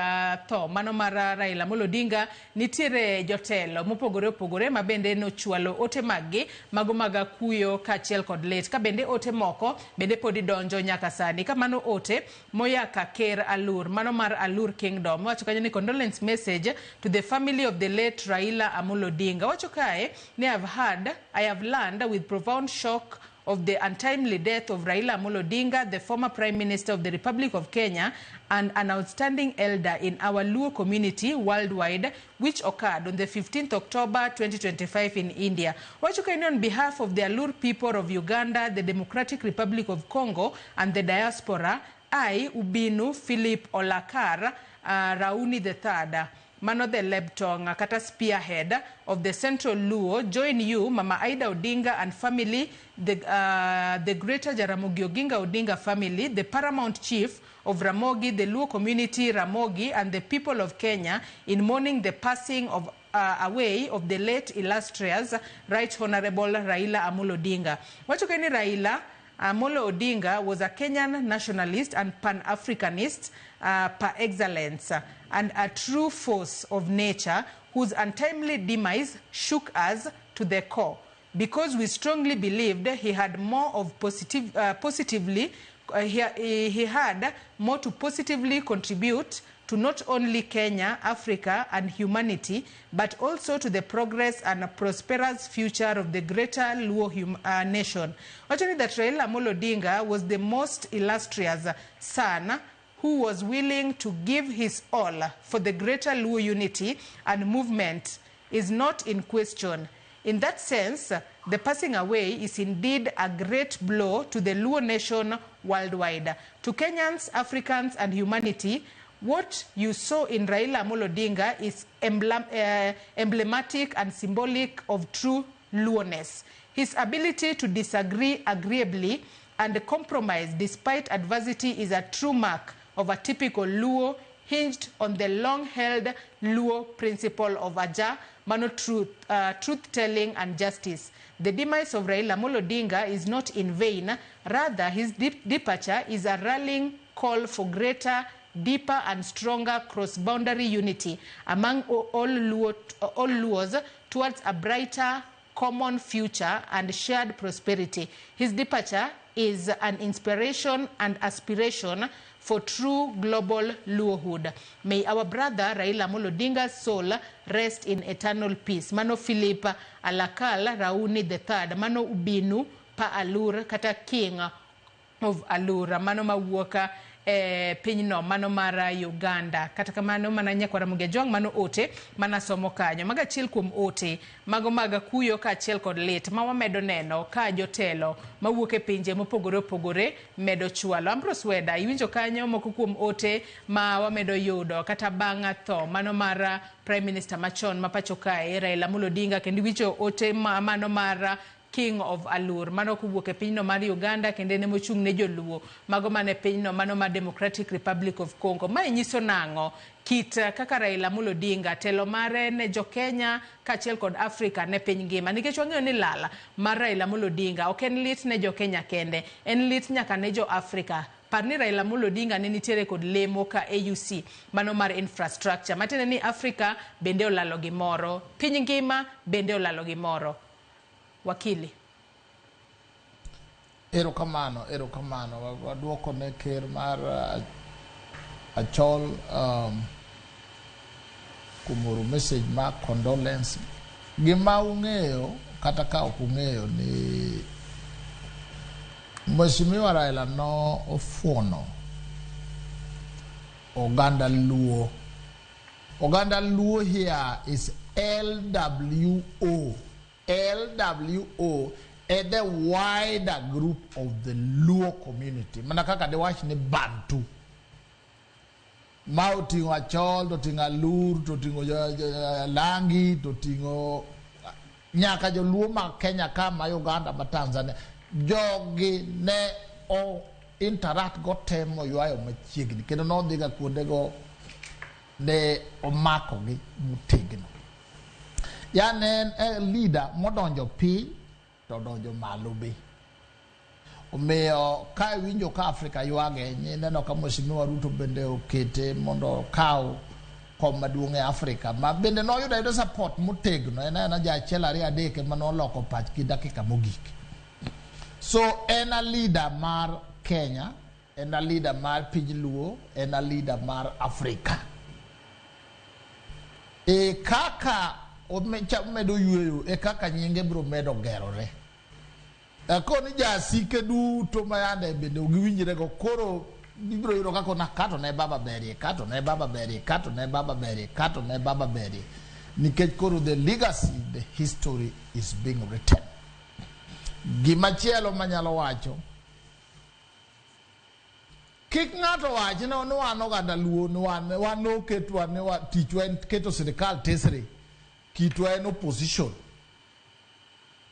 tho mano mar Raila Amolo Odinga, nitiere jotelo mopogore opogore ma bende nochwalo ote maggi mago mag kuyo kaachiel kod lit. Ka bende ote moko bende podi donjo nyaka sani. Kamano ote moya ka Ker Alur, mano mar Alur Kingdom, wacho kanyo ni condolence message to the family of the late Raila Amolo Odinga. Wacho kae ni I have learned with profound shock of the untimely death of Raila Amolo Odinga, the former Prime Minister of the Republic of Kenya and an outstanding elder in our Luo community worldwide, which occurred on the 15th October 2025 in India. Wacho kae ni on behalf of the Alur people of Uganda, the Democratic Republic of Congo and the diaspora, I, Ubinu Philip Olakar, Rauni III, Mano the Leptong, kata spearhead of the Central Luo, join you, Mama Aida Odinga and family, the greater Jaramogi Oginga Odinga family, the paramount chief of Ramogi, the Luo community Ramogi, and the people of Kenya in mourning the passing of away of the late illustrious Right Honorable Raila Amolo Odinga. Wacho keni Raila Amolo Odinga was a Kenyan nationalist and Pan-Africanist par excellence, and a true force of nature whose untimely demise shook us to the core, because we strongly believed he had more of he had more to positively contribute to not only Kenya, Africa, and humanity, but also to the progress and prosperous future of the greater Luo nation. Actually, that Raila Amolo Odinga was the most illustrious son who was willing to give his all for the greater Luo unity and movement is not in question. In that sense, the passing away is indeed a great blow to the Luo nation worldwide. To Kenyans, Africans, and humanity, what you saw in Raila Amolo Odinga is emblematic and symbolic of true Luoness. His ability to disagree agreeably and compromise despite adversity is a true mark of a typical Luo hinged on the long-held Luo principle of Aja, Mano truth, truth-telling and justice. The demise of Raila Amolo Odinga is not in vain. Rather, his departure is a rallying call for greater, deeper and stronger cross-boundary unity among all Luos towards a brighter common future and shared prosperity. His departure is an inspiration and aspiration for true global Luohood. May our brother Raila Amolo Odinga's soul rest in eternal peace. Mano Philip Alakal Rauni III, Mano Ubinu pa Alur kata King of Alur, mano mawuoka pinyno mano mara Uganda. Kata kamano mana nyakwara Mugejwang mano ote mana somo kanyo. Maga achiel kuom ote mago mag kuyo kaachiel kod lit ma wamedo neno ka jotelo mawuok e pinje mopogore opogore medo chwalo. Ambrose Weda, iwinjo kanyo moko kuom ote ma wamedo yudo kata bang' tho mano mar Prime Minister machon ma pacho kae Raila Amolo Odinga, kendo iwinjo ote mano mar King of Alur mano kowuok e pinyno mar Uganda kendo en emochung' ne joluo mago mane pinyno mano mar Democratic Republic of Congo. Mae nyiso nang'o kit kaka Raila Amolo Odinga telo mare ne jo Kenya kaachiel kod Afrika ne piny ngima, nikech wang'eyo ni lala mar Raila Amolo Odinga ok en lit ne jo Kenya kende, en lit nyaka ne jo Afrika. Par ni Raila Amolo Odinga ne nitiere kod lemo ka AUC mano mar infrastructure, matiende ni Afrika bende olalo gimoro, piny ngima bende olalo gimoro. Wakili. Erokamano, erokamano. Waduoko ne ker mar Achol kuom oro message mar condolence. Gima ung'eyo kata ka ok ung'eyo ni Mheshimiwa Raila no ofuono oganda Luo. Oganda Luo here is LWO. LWO e the wider group of the Luo community. Mana kaka dewach ni Bantu. Ma oting'o Achol, to oting'o Alur, to oting'o Langi, to oting'o nyaka joluo ma Kenya ka, ma Uganda, ma Tanzania. Jogi ne o interact go temo ywayo machiegni kendo nodhiga kuondego ne omakogi motegno. Yani en leader modonjo piny to donjo malo be. Omiyo ka iwinjo ka Afrika ywage, ineno ka Mheshimiwa Ruto bende okete mondo okaw kom maduong' e Afrika ma bende noyudo ayuda support motegno. En aena ja achiel ariyo adek ema noloko pachgi dakika mogik. So en a leader mar Kenya, en a leader mar piny Luo, en a leader mar Afrika. E kaka omedo yweyo, e kaka nyinge biro medo gerore. Koni jasike duto ma yande bende giwinjre go, koro ibiro yudo kaka na kato ne baba berie, kato ne baba berie, kato ne baba berie, kato ne baba berie. Nikech koro the legacy, the history is being written. Gimachielo manyalo wacho, kik ng'ato wach ni wan oganda Luo, ni wan noketwa ni tichwa en keto sirikal tesre, kitwa en opposition.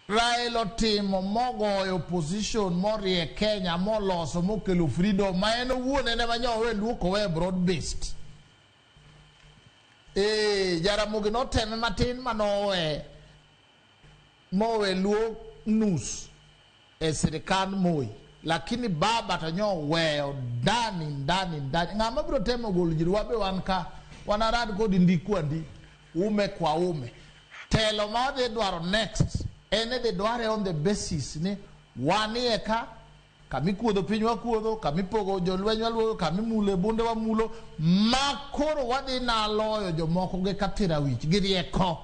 Raila otimo mogoyo opposition morie Kenya moloso mokelo freedom ma en owuon en ema nyowe Luo kowe broad based. Jaramogi noteme matin manowe mowe Luo nus e sirikand Moi, lakini baba to nyoweyo ndani ndani ndani. Ng'ama biro temo golo ji wabe wan ka wanarad kodi ndikwa ndi ume kwa ume. Telo ma dhi dwaro next en idhi dware on the basis ni wanie ka kamikuodho piny wakuodho, kamipogo jolweny waluogo, kamimule bunde wamulo, ma koro wadhi naloyo jomoko gi katira wich gi rieko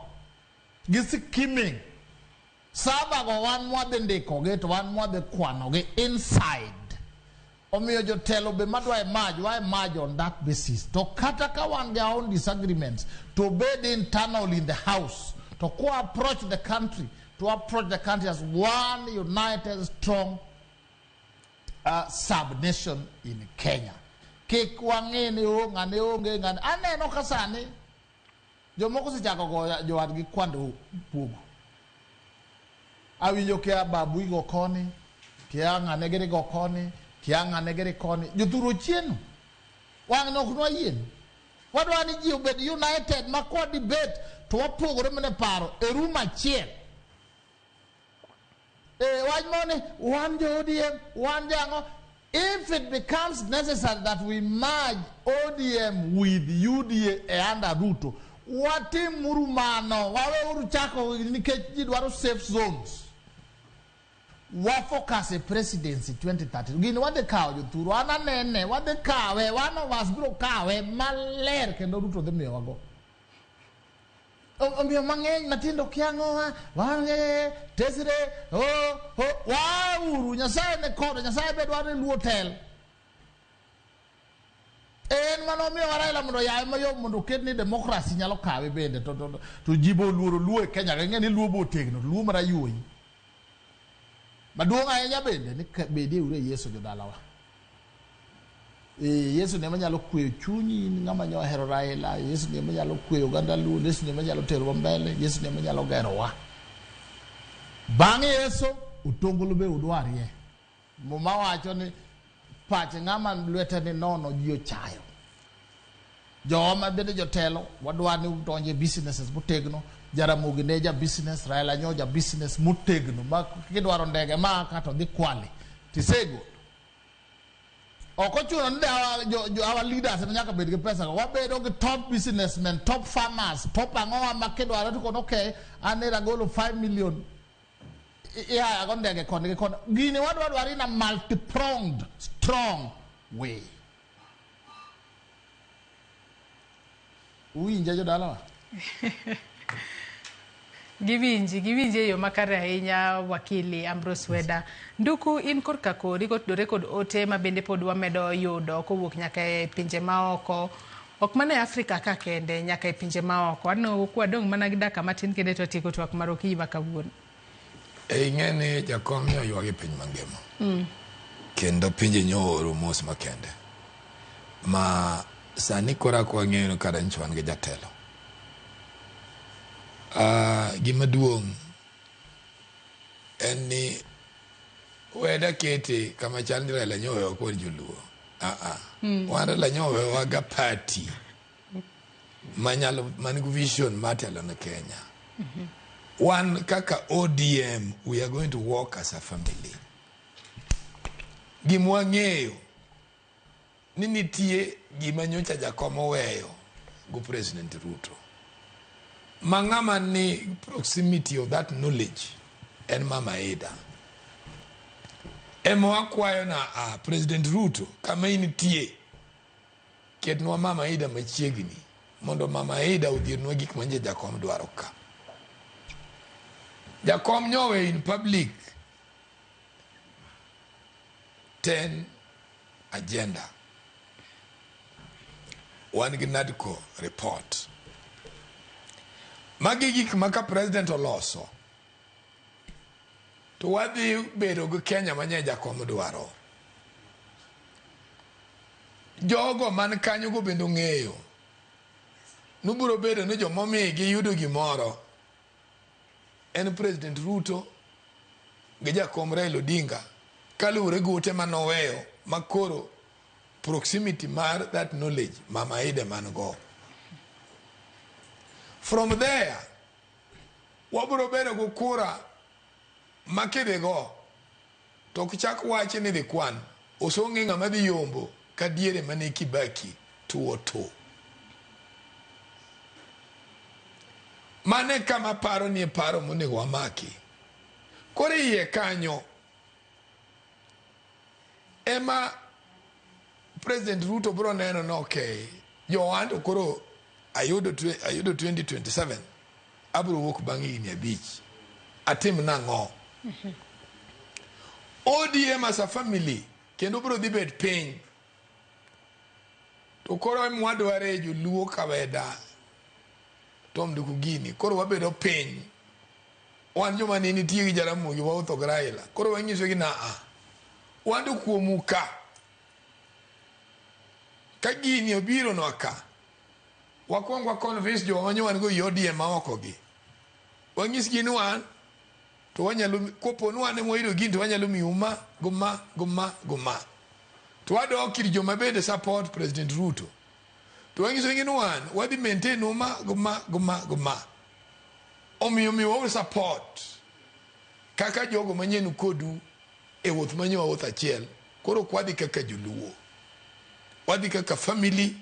gi scheming. Saba go wan mwadhi ndikogi to wan mwadhi kwanogi inside. Omiyo jotelo be madwa emerge, wa emerge on that basis. To kata ka wan gi our own disagreements, to bed internal in the house, to ko approach the country, to approach the country as one united, strong sub-nation in Kenya. Kik wang'e ni o ng'ane onge ng'ane. Aneno ka sani jomoko osechako goyo jowadgi kwando puogo. Awinjo kia babu igo koni, kia ng'ane giri go koni, kia ng'ane giri koni. Jothuro chieno. Wang' ne ok nwayien. Wadwa ni ji obed united ma kwa debate to wapogore mana e paro e room achiel. Wach moni wan jo ODM, wan jang'o. If it becomes necessary that we merge ODM with UDA e under Ruto, watimuru mano, waweuru chako nikech ji dwaro safe zones. Wa focus e presidency 2030. Gini wadhi kawo jothuru, an anene, wadhi kawe, one of us biro kawe maler kendo Ruto dhi miyowago. Omiyo mang'eny matindo kia ang'owa, wan tesre, wauru, Nyasaye ne kodwa, Nyasaye be dwaro ni Luo tel. En mano omiyo Raila mondo oyawe mayom mondo oket ni democracy nyalo kawe bende to ji be oluoro Luo e Kenya, ging'e ni Luo be otegno, Luo mar ayuoyi. Maduong' ahinya bende ni bedie uru e Yesu jodalawa. Yesu ne manyalo kweyo chunyi in ng'ama nyo ohero Raila, Yesu ne manyalo kweyo oganda Luo, Yesu ne manyalo terowa mbele, Yesu ne manyalo gerowa. Bang' Yesu, otongolo be udwarie. Muma wacho ni pach ng'ama lwete ni nono ji ochayo. Jowa ma bende jotelo, wadwa ni udonje businesses motegno. Jaramogi ne ja business, Raila nyo ja business motegno. Ma kidwaro ndege ma ka to dhi kwali. Tisegolo. Ok ochuno ni our leaders ema nyaka bed gi pesa go. Wabedo gi top businessmen, top farmers, top ang'owa ma kidwaro to kono okay, an ne agolo 5 million. Ihaya go ndege koni gi koni. Gini wadwa dwaro in a multi-pronged, strong way. Uwinja jodalawa? Giwinji e yo makare ahinya wakili Ambrose Weda. Nduku in korka kori kotudore kod ote ma bende pod wamedo yudo kowuok nyaka e pinje maoko. Ok mana e Afrika ka kende, nyaka e pinje maoko. Aneno kwadong' mana gi dakika matin kende to watieko twak mar okinyi ma kawuono. Ing'e ni jakom nyo ywak e piny mangima. Kendo pinje nyo ooro mos makende. Ma sani koro ok wang'eyo ni kara nyicho wan gi jatelo. Gima duong' en ni weda kete kama chal ni Raila nyo owewa kod joluo. Wan Raila nyo owewa ga party manyalo man gi vision mar telo ne Kenya. Wan kaka ODM, we are going to work as a family. Gima wang'eyo ni nitie gima nyocha jakom oweyo go President Ruto. Ma ng'ama ni proximity of that knowledge en Mama Ida. Ema wakwayo na President Ruto kama intie ketnwa Mama Ida machiegni mondo Mama Ida odhirnwa gik ma nje jakom dwaro ka. Jakom nyowe in public 10 agenda. Wan gi NADCO report. Magi gik ma ka president oloso to wadhi bedo gi Kenya manye jakom dwaro. Jogo man kanyo go bende ong'eyo nubiro bedo ni jomomigi yudo gimoro en President Ruto gi jakom Raila Odinga kaluwore gi ote manoweyo makoro proximity mar that knowledge Mama Ida man go. From there wabiro bedo gi kura ma kidhigo to ok chak wachi ni dhi kwan osong'e ng'ama dhi yombo ka diere mane Kibaki tuo to. Mane kama paro ni paro monego wamaki. Koro iye kanyo ema President Ruto biro neno ni okay, jowa to koro ayudo 2027 abiro wuok bang' higni 5. Atim nang'o? ODM as a family kendo biro dhi bet piny. To koro ema wadware joluo kaweda Tom Nduku gini. Koro wabedo piny. Wan joma ne nitie gi Jaramogi wautho gi Raila. Koro wanyiso gi na a. Wan to kuomu ka. Ka gini obiro nwa ka. Wakwong wa convince jowa ma wan go i ODM ma oko gi. Wanyisgi ni wan To wanyalo kopo ni wan ema wayudo gini to wanyalo miyo ma go ma go ma go ma. To wadok ir joma bende support President Ruto. To wanyiso gi ni wan wadhi maintain ma go ma go ma go ma. Omiyo miwa support kaka jogo manyien kodu e wuoth manyo wawuoth achiel. Koro ok wadhi kaka joluo. Wadhi kaka family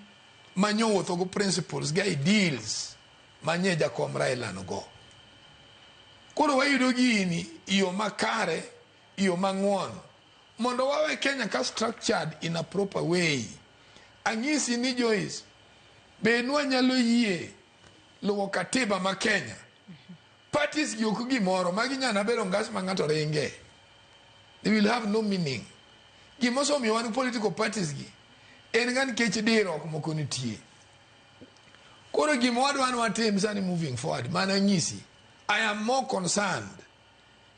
manyo wuotho go principles gi ideals manye jakom Raila no go. Koro wayudo gini iyo makare, iyo mang'won. Mondo wawe Kenya ka structured in a proper way. Anyisi ni Joyce, be nwanyalo yie luwo katiba ma Kenya. Parties gi ok gimoro, magi nyana bedo ngas ma ng'ato ringe. They will have no meaning. Gimosomiyo wan political parties gi, en ga nikech diruok moko nitie. Koro gima wadwa ni watim sani moving forward, mana nyisi, I am more concerned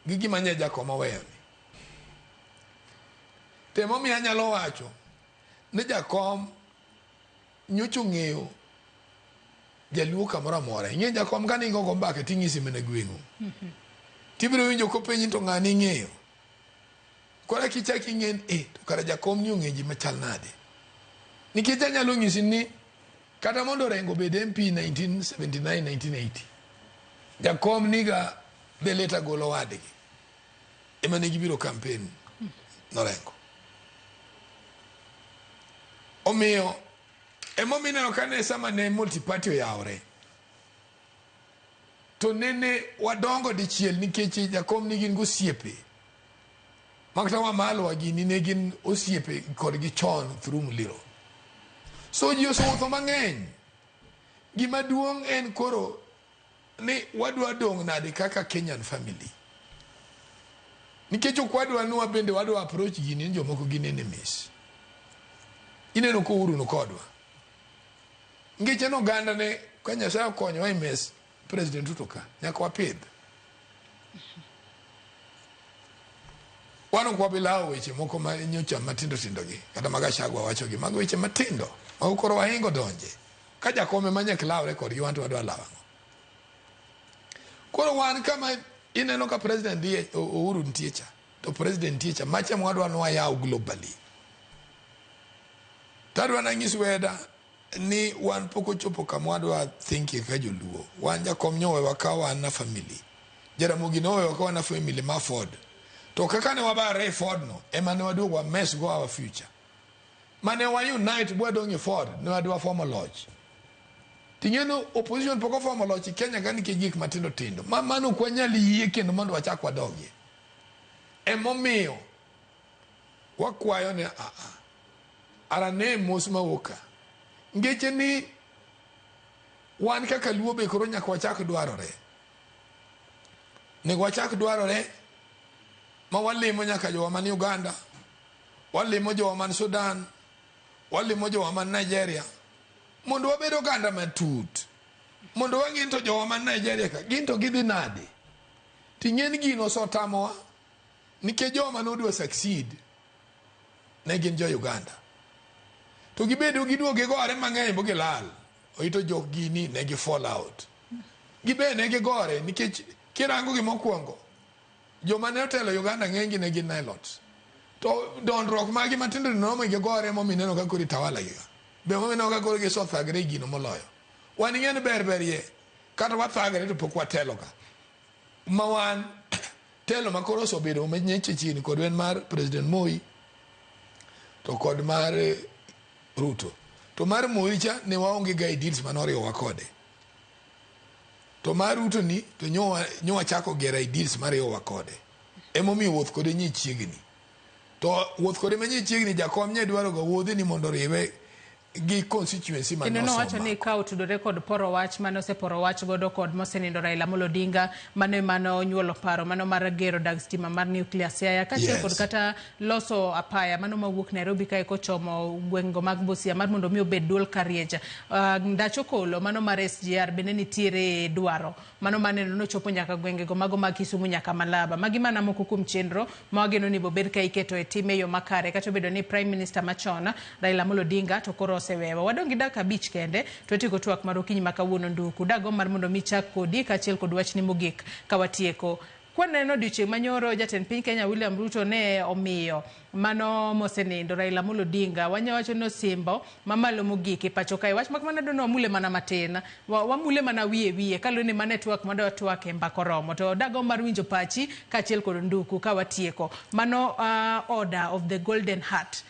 gi gima nye jakom oweyo ni. Temomiyo anyalo wacho ni jakom nyocha ong'eyo jaluo kamoro amora. Ing'e jakom ka ningo go mbaka ting'isi mana gweng'u. Tibiro winjo kopenji to ng'ani ing'eyo. Koro kichak ing'e eh, to kara jakom ni ong'e ji machal nade. Nikech anyalo nyisi ni kata mondo Orengo obed MP 1979-1980, jakom niga the late Agolo wadgi ema ne gibiro campaign norengo. Omiyo emomiyo ineno ka ne sama ne multi-party oyawore to nene wadongo dichiel nikech jakom ne gin gosiepe makata Wamalwa gini ne gin osiepe kodgi chon through Muliro. So ji osewuotho mang'eny. Gima duong' en koro ni wadwa dong' nade kaka Kenyan family. Nikech ok wadwa ni wabende wadwa approach gini ni jomoko gin enemies. Ineno ka Uhuru ni kodwa. Nikech en oganda ne ka Nyasaye okonyowa e mes President Ruto ka, nyaka wapidh. Wan ok wabi lawo weche moko ma nyocha matindo tindo gi, kata ma Gachagua wacho gi, mago weche matindo. Mago koro wahingo donje. Ka jakom ema nyaka lawre kodgi, wan to wadwa lawo ang'o? Koro wan kama ineno ka president dhi Uhuru nitie cha, to president nitie cha, macha ema wadwa ni wayaw globally. Tadwa nanyis weda ni wan pok ochopo kama wadwa thinkie kaka joluo. Wan jakom nyowewa ka wan na family. Jaramogi nowewa ka wan na family ma Ford. To kaka ne wabare e Ford no, ema ne waduogo wa mess go our future. Mane wa unite bwadong' e Ford, ne wadwa fomo loch. Ting'e ni opposition pok ofomo loch e Kenya ka nikech gik matindo tindo. Ma mano ok wanyal yie kendo mondo wachak wadogie. Emomiyo wakwayo ni aa, arane mos mawuok ka. Ngeche ni wan kaka Luo be koro nyaka wachak dwarore. Nego wachak dwarore ma walimo nyaka jowa man Uganda, walimo jowa man Sudan, walimo jowa man Nigeria, mondo wabed oganda matut. Mondo wang'e to jowa man Nigeria ka, gin to gidhi nade? Ting'e ni gino osetamowa, nikech jowa manodwa succeed ne gin jo Uganda. To gibedo giduogo gigore mang'eny bo gilal. Oito jok gini ne gi fall out. Gibe ne gigore nikech kirango gi mokwongo, joma ne otelo Uganda ng'eny gi ne gin Nilots. To dondruok magi matindo tindo nomi gigore momi neno ka koro itawala gi. Be momi neno ka koro gisothagre e gino moloyo. Wan ing'e ni ber ber ye, kata wathagre to pok watelo ka. Ma wan telo ma koro osebedo manyeche chiegni kod en mar President Moi to kod mar Ruto. To mar Moi cha ne waonge ga ideals mane oriwowa kode. To mar Ruto ni to nyo wachako gero ideals mariwowa kode. Emomiyo wuoth kode nye chiegni. To wuoth kode manye chiegni jakom nye dwaro ga wuodhe ni mondo oriwe gi constituency mane Kendo nowacho osoma. ni ka otudore kod poro wach mane oseporo wach godo kod mosenindo Raila Amolo Odinga, mano ema nonyuolo paro mano mar gero dag stima mar nuclear Siaya, kaachiel kod kata loso apaya mano mawuok Nairobi kae kochomo gweng'go mag Busia mar mondo mi obed dual carriage. Ndach okolo mano mar SGR bende nitiere dwaro mano maneno nochopo nyaka gwengego mago mag Kisumu nyaka Malaba. Magi mana moko kuom chenro ma wageno ni bobed ka iketo e tim e yo makare, kata obedo ni Prime Minister machon Raila Amolo Odinga to koro osewewa. Wadong' gi dakika 5 kende to watieko twak mar okinyi ma kawuono nduku. Dagomb mar mondo mi chak kodi kaachiel kod wachni mogik ka watieko Kwaneno odiochieng' manyoro jatend piny Kenya William Ruto ne omiyo mano mosenindo Raila Amolo Odinga wanya wacho ni osimbo mamalo mogik e pacho kae. Wach mak mana dwa ni wamule mana matin, wamule mana wiye wiye kaluwore ni mano e twak madwa twak e mbaka oromo. To dagomb mar winjo pachi kaachiel kod nduku ka watieko. Mano Order of the Golden Heart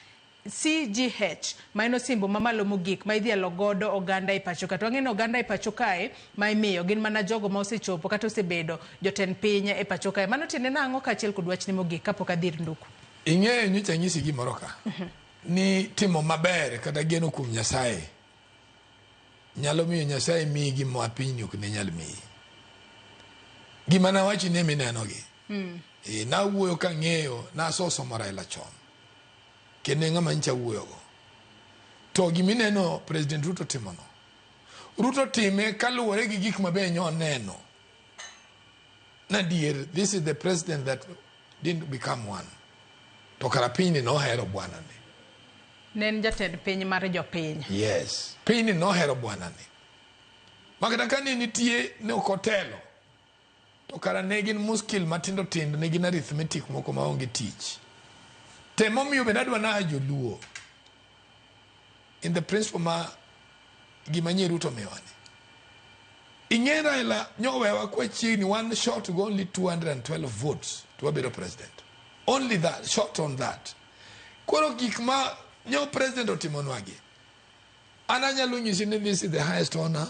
CGH ma en osimbo mamalo mogik ma idhialo godo oganda e pacho ka. To wang'e ni oganda e pacho kae ma imiyo gin mana jogo ma osechopo kata osebedo jotend piny e pacho kae. Mano tiende nang'o kaachiel kod wachni mogik kapok adhi ir nduku? Ing'eyo nyocha anyisi gimoro ka ni timo maber kata geno kuom Nyasaye nyalo miyo Nyasaye miyi gima pinyni ok ne nyal miyi. Gima nawachi ni minenogi. Nawuoyo kang'eyo nasosomo Raila chon. Kendo e ng'ama nyicha wuoyogo. To gimineno President Ruto timono. Ruto time kaluwore gi gik mabe nyo neno. Nadier, this is the president that didn't become one. To kara pinyni nohero bwanani. Ne en jatend piny mar jopiny. Yes. Pinyni nohero bwanani. Makata ka ne nitie ne ok otelo. To kara ne gin muskil matindo tindo, ne gin arithmetic moko maonge tich. Temomiyo bende adwa na joluo. In the principle ma gima nyie Ruto miwani. Ing'e Raila nyowewa kwa chiegni one shot go only 212 votes to wabedo president. Only that, short on that. Koro gik ma nyo president otimonwagi. An anyalo nyisi ni this is the highest honor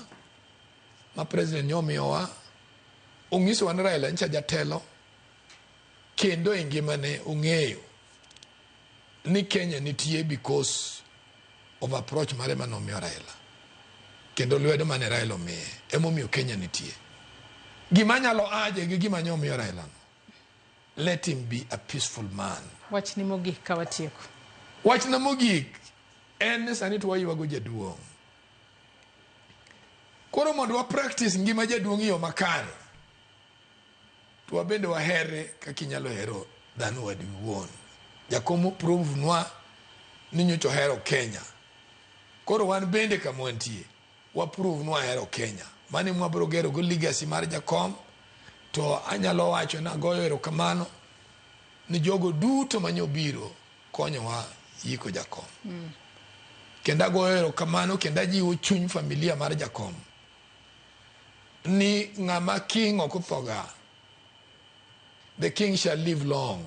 ma president nyomiyowa. Onyisowa ni Raila ncha jatelo kendo e ngimane ong'eyo ni Kenya nitie because of approach mare manomiyo Raila. Kendo lwedo mane Raila omiye emomiyo Kenya nitie. Gima anyalo aje gi gima nyomiyo Raila no. Let him be a peaceful man. Wachni mogik ka watieko. Wachna mogik en ni sani to waywago jaduong'. Koro mondo wa practice ngima jaduong' e yo makare, to wabende wahere kaka inyalo hero dhano wadu iwuon. Jakom prove nwa ni nyocha ohero Kenya. Koro wan bende kama wantie, wa prove ni wahero Kenya. Mano ema wabiro gero go legacy mar jakom. To anyalo wacho ni agoyo erokamano ni jogo duto manyobiro konyowa yiko jakom. Kendo agoyo erokamano kendo ajiwo chuny familia mar jakom ni ng'ama king ok othoga, the king shall live long.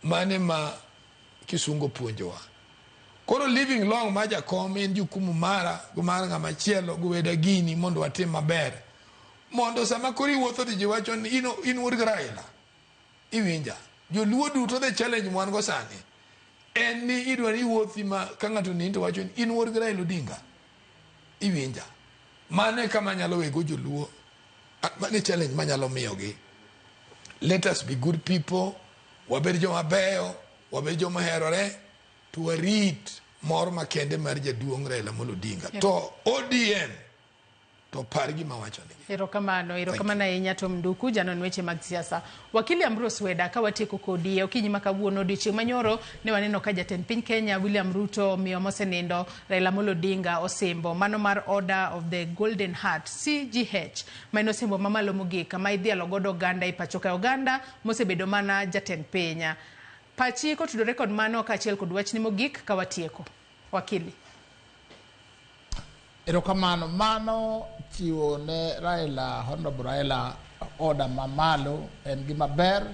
Mane ma kisungu puonjowa. Koro living long mar jakom en jukumu mara gi mar ng'ama chielo gi weda gini mondo watim maber. Mondo sama koro iwuotho to ji wacho ni in wuod Raila. Iwinja. Joluo duto the challenge mwan go sani en ni idwa ni iwuothi ma ka ng'ato nini to wacho ni in wuod Raila Odinga. Iwinja. Mano e kama anyalo wego joluo. Mano e challenge manyalo miyogi. Let us be good people. Wabed joma beyo, wabed joma oherore, to warit mor makende mar jaduong' Raila Amolo Odinga. To ODM to par gima wachonegi. Erokamano, erokamano ahinya Tom Nduku, janon weche mag siasa. Wakili Ambrose Weda, ka watieko kodi e okinyi ma kawuono odiochieng' manyoro ne waneno ka jatend piny Kenya William Ruto omiyo mosenindo Raila Amolo Odinga osimbo mano mar Order of the Golden Heart CGH ma en osimbo mamalo mogik kama idhialo godo oganda e pacho ka oganda mosebedo mana jatend piny. Pachi kotudore kod mano kaachiel kod wachni mogik ka watieko. Wakili. Erokamano, mano chiwo ne Raila, Honorable Raila order mamalo en gima ber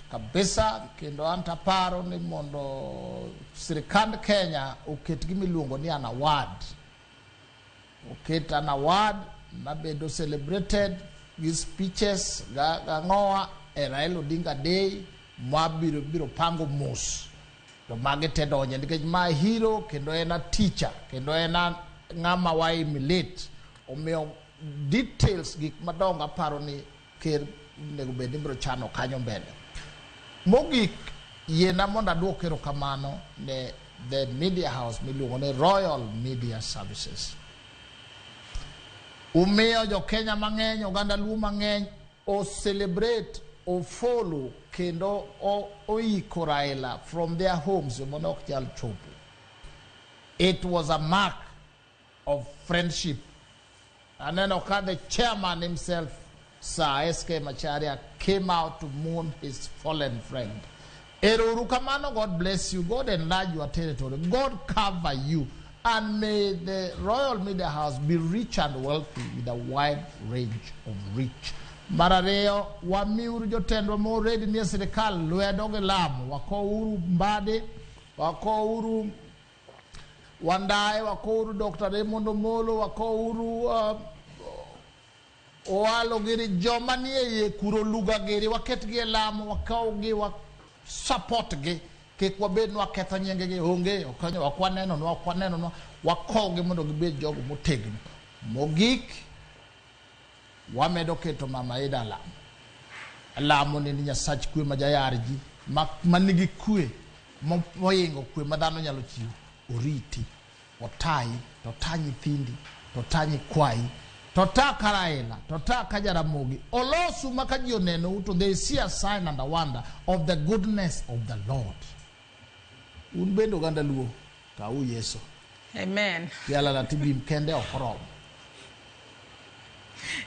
kabisa kendo an taparo ni mondo sirikand Kenya oket gima iluongo ni an award. Oket an award mabedo celebrated gi speeches gang'owa e Raila Odinga Day mabiro biro pango mos to magi te donje nikech ma hero kendo en a teacher kendo en a ng'ama wa emulate omiyo details gik madongo aparo ni ker onego bed ni biro chano kanyo mbele. Mogik yiena mondo aduok erokamano ne the media house miluongo ni Royal Media Services. Umiyo jo Kenya mang'eny, oganda Luo mang'eny o celebrate, o follow kendo oiko Raila from their homes joma ne ok nyal chopo. It was a mark of friendship. Aneno ka the chairman himself Sir SK Macharia came out to mourn his fallen friend. Ero uru kamano, God bless you. God enlarge your territory. God cover you. And may the Royal Media House be rich and wealthy with a wide range of reach. Mar ariyo, wamiuru jotendwa ma already nie sirikal lwedo gi lamo. Wakouru Mbadi, wakouru Wandayi, wakouru Dr. Raymond Omolo, wakouru Owalo giri joma nie iye kuro luga giri waketgi e lamo wakawgi wa support gi kik wabed ni waketho nyingegi onge ok ok wanenonwa ok wanenonwa wakowgi mondo gibed jogo motegno mogik wamedo keto mama Ida lamo lamo ni Nyasach kwe ma jayar ji ma nigi kwe moingo kwe ma dhano nyalo chiwo oriti otayi to ta nyithindi to ta nyikwayi to ta ka Raila to ta ka Jaramogi olosu ma ka ji onenou to they see a sign and a wonder of the goodness of the Lord. Un bende oganda Luo kawu Yesu. Amen. Piala tibim kende ok oromo.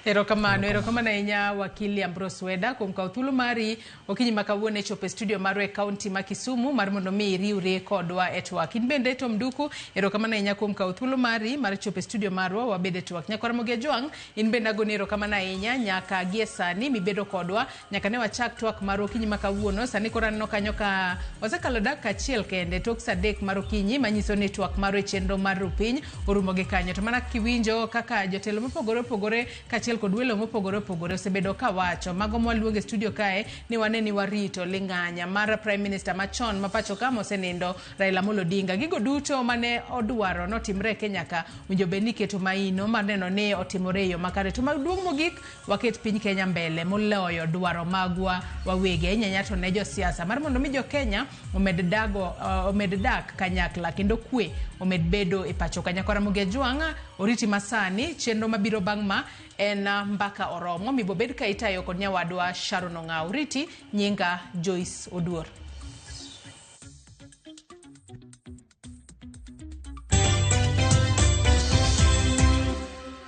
Erokamano, erokamano ahinya wakili Ambrose Weda kuom kawo thuolo mari okinyi ma kawuono e chopo e studio marwa e kaunti ma Kisumu mar mondo mi iriwri kodwa e twak. In bende Tom Duku, erokamano ahinya kuom kawo thuolo mari mar chopo e studio marwa wabed e twak. Nyakwar Ramogi Ajwang', in bende agoni erokamano ahinya nyaka gie sani mibedo kodwa nyaka ne wachak twak marwa okinyi ma kawuono. Sani koro aneno kanyo ka osekalo dakika achiel kende tok sa 3 mar okinyi manyiso ni twak marwa e chenro mar Rupiny orumo gi kanyo. To mana kiwinjo kaka jotelo mopogore opogore kaachiel kod welo mopogore opogore osebedo kawacho mago mwaluongo e studio kae ni wane ni warito ling'anya mar Prime Minister machon ma pacho ka mosenindo Raila Amolo Odinga. Gigo duto mane odwaro notimre e Kenya ka winjo bed ni keto maino mar neno ni otimore e yo makare. To maduong' mogik waket piny Kenya mbele moloyo dwaro magwa wawegi ahinya ahinya to ne josiasa mar mondo mi jo Kenya omed dago omed dak kanyakla kendo kwe omed bedo e pacho ka. Nyakwar Ramogi Ajwang' oriti masani chenro mabiro bang' ma en mbaka oromo mibobed ka itayo kod nyawadwa Sharon Ong'aw. Riti nyinga Joyce Oduor.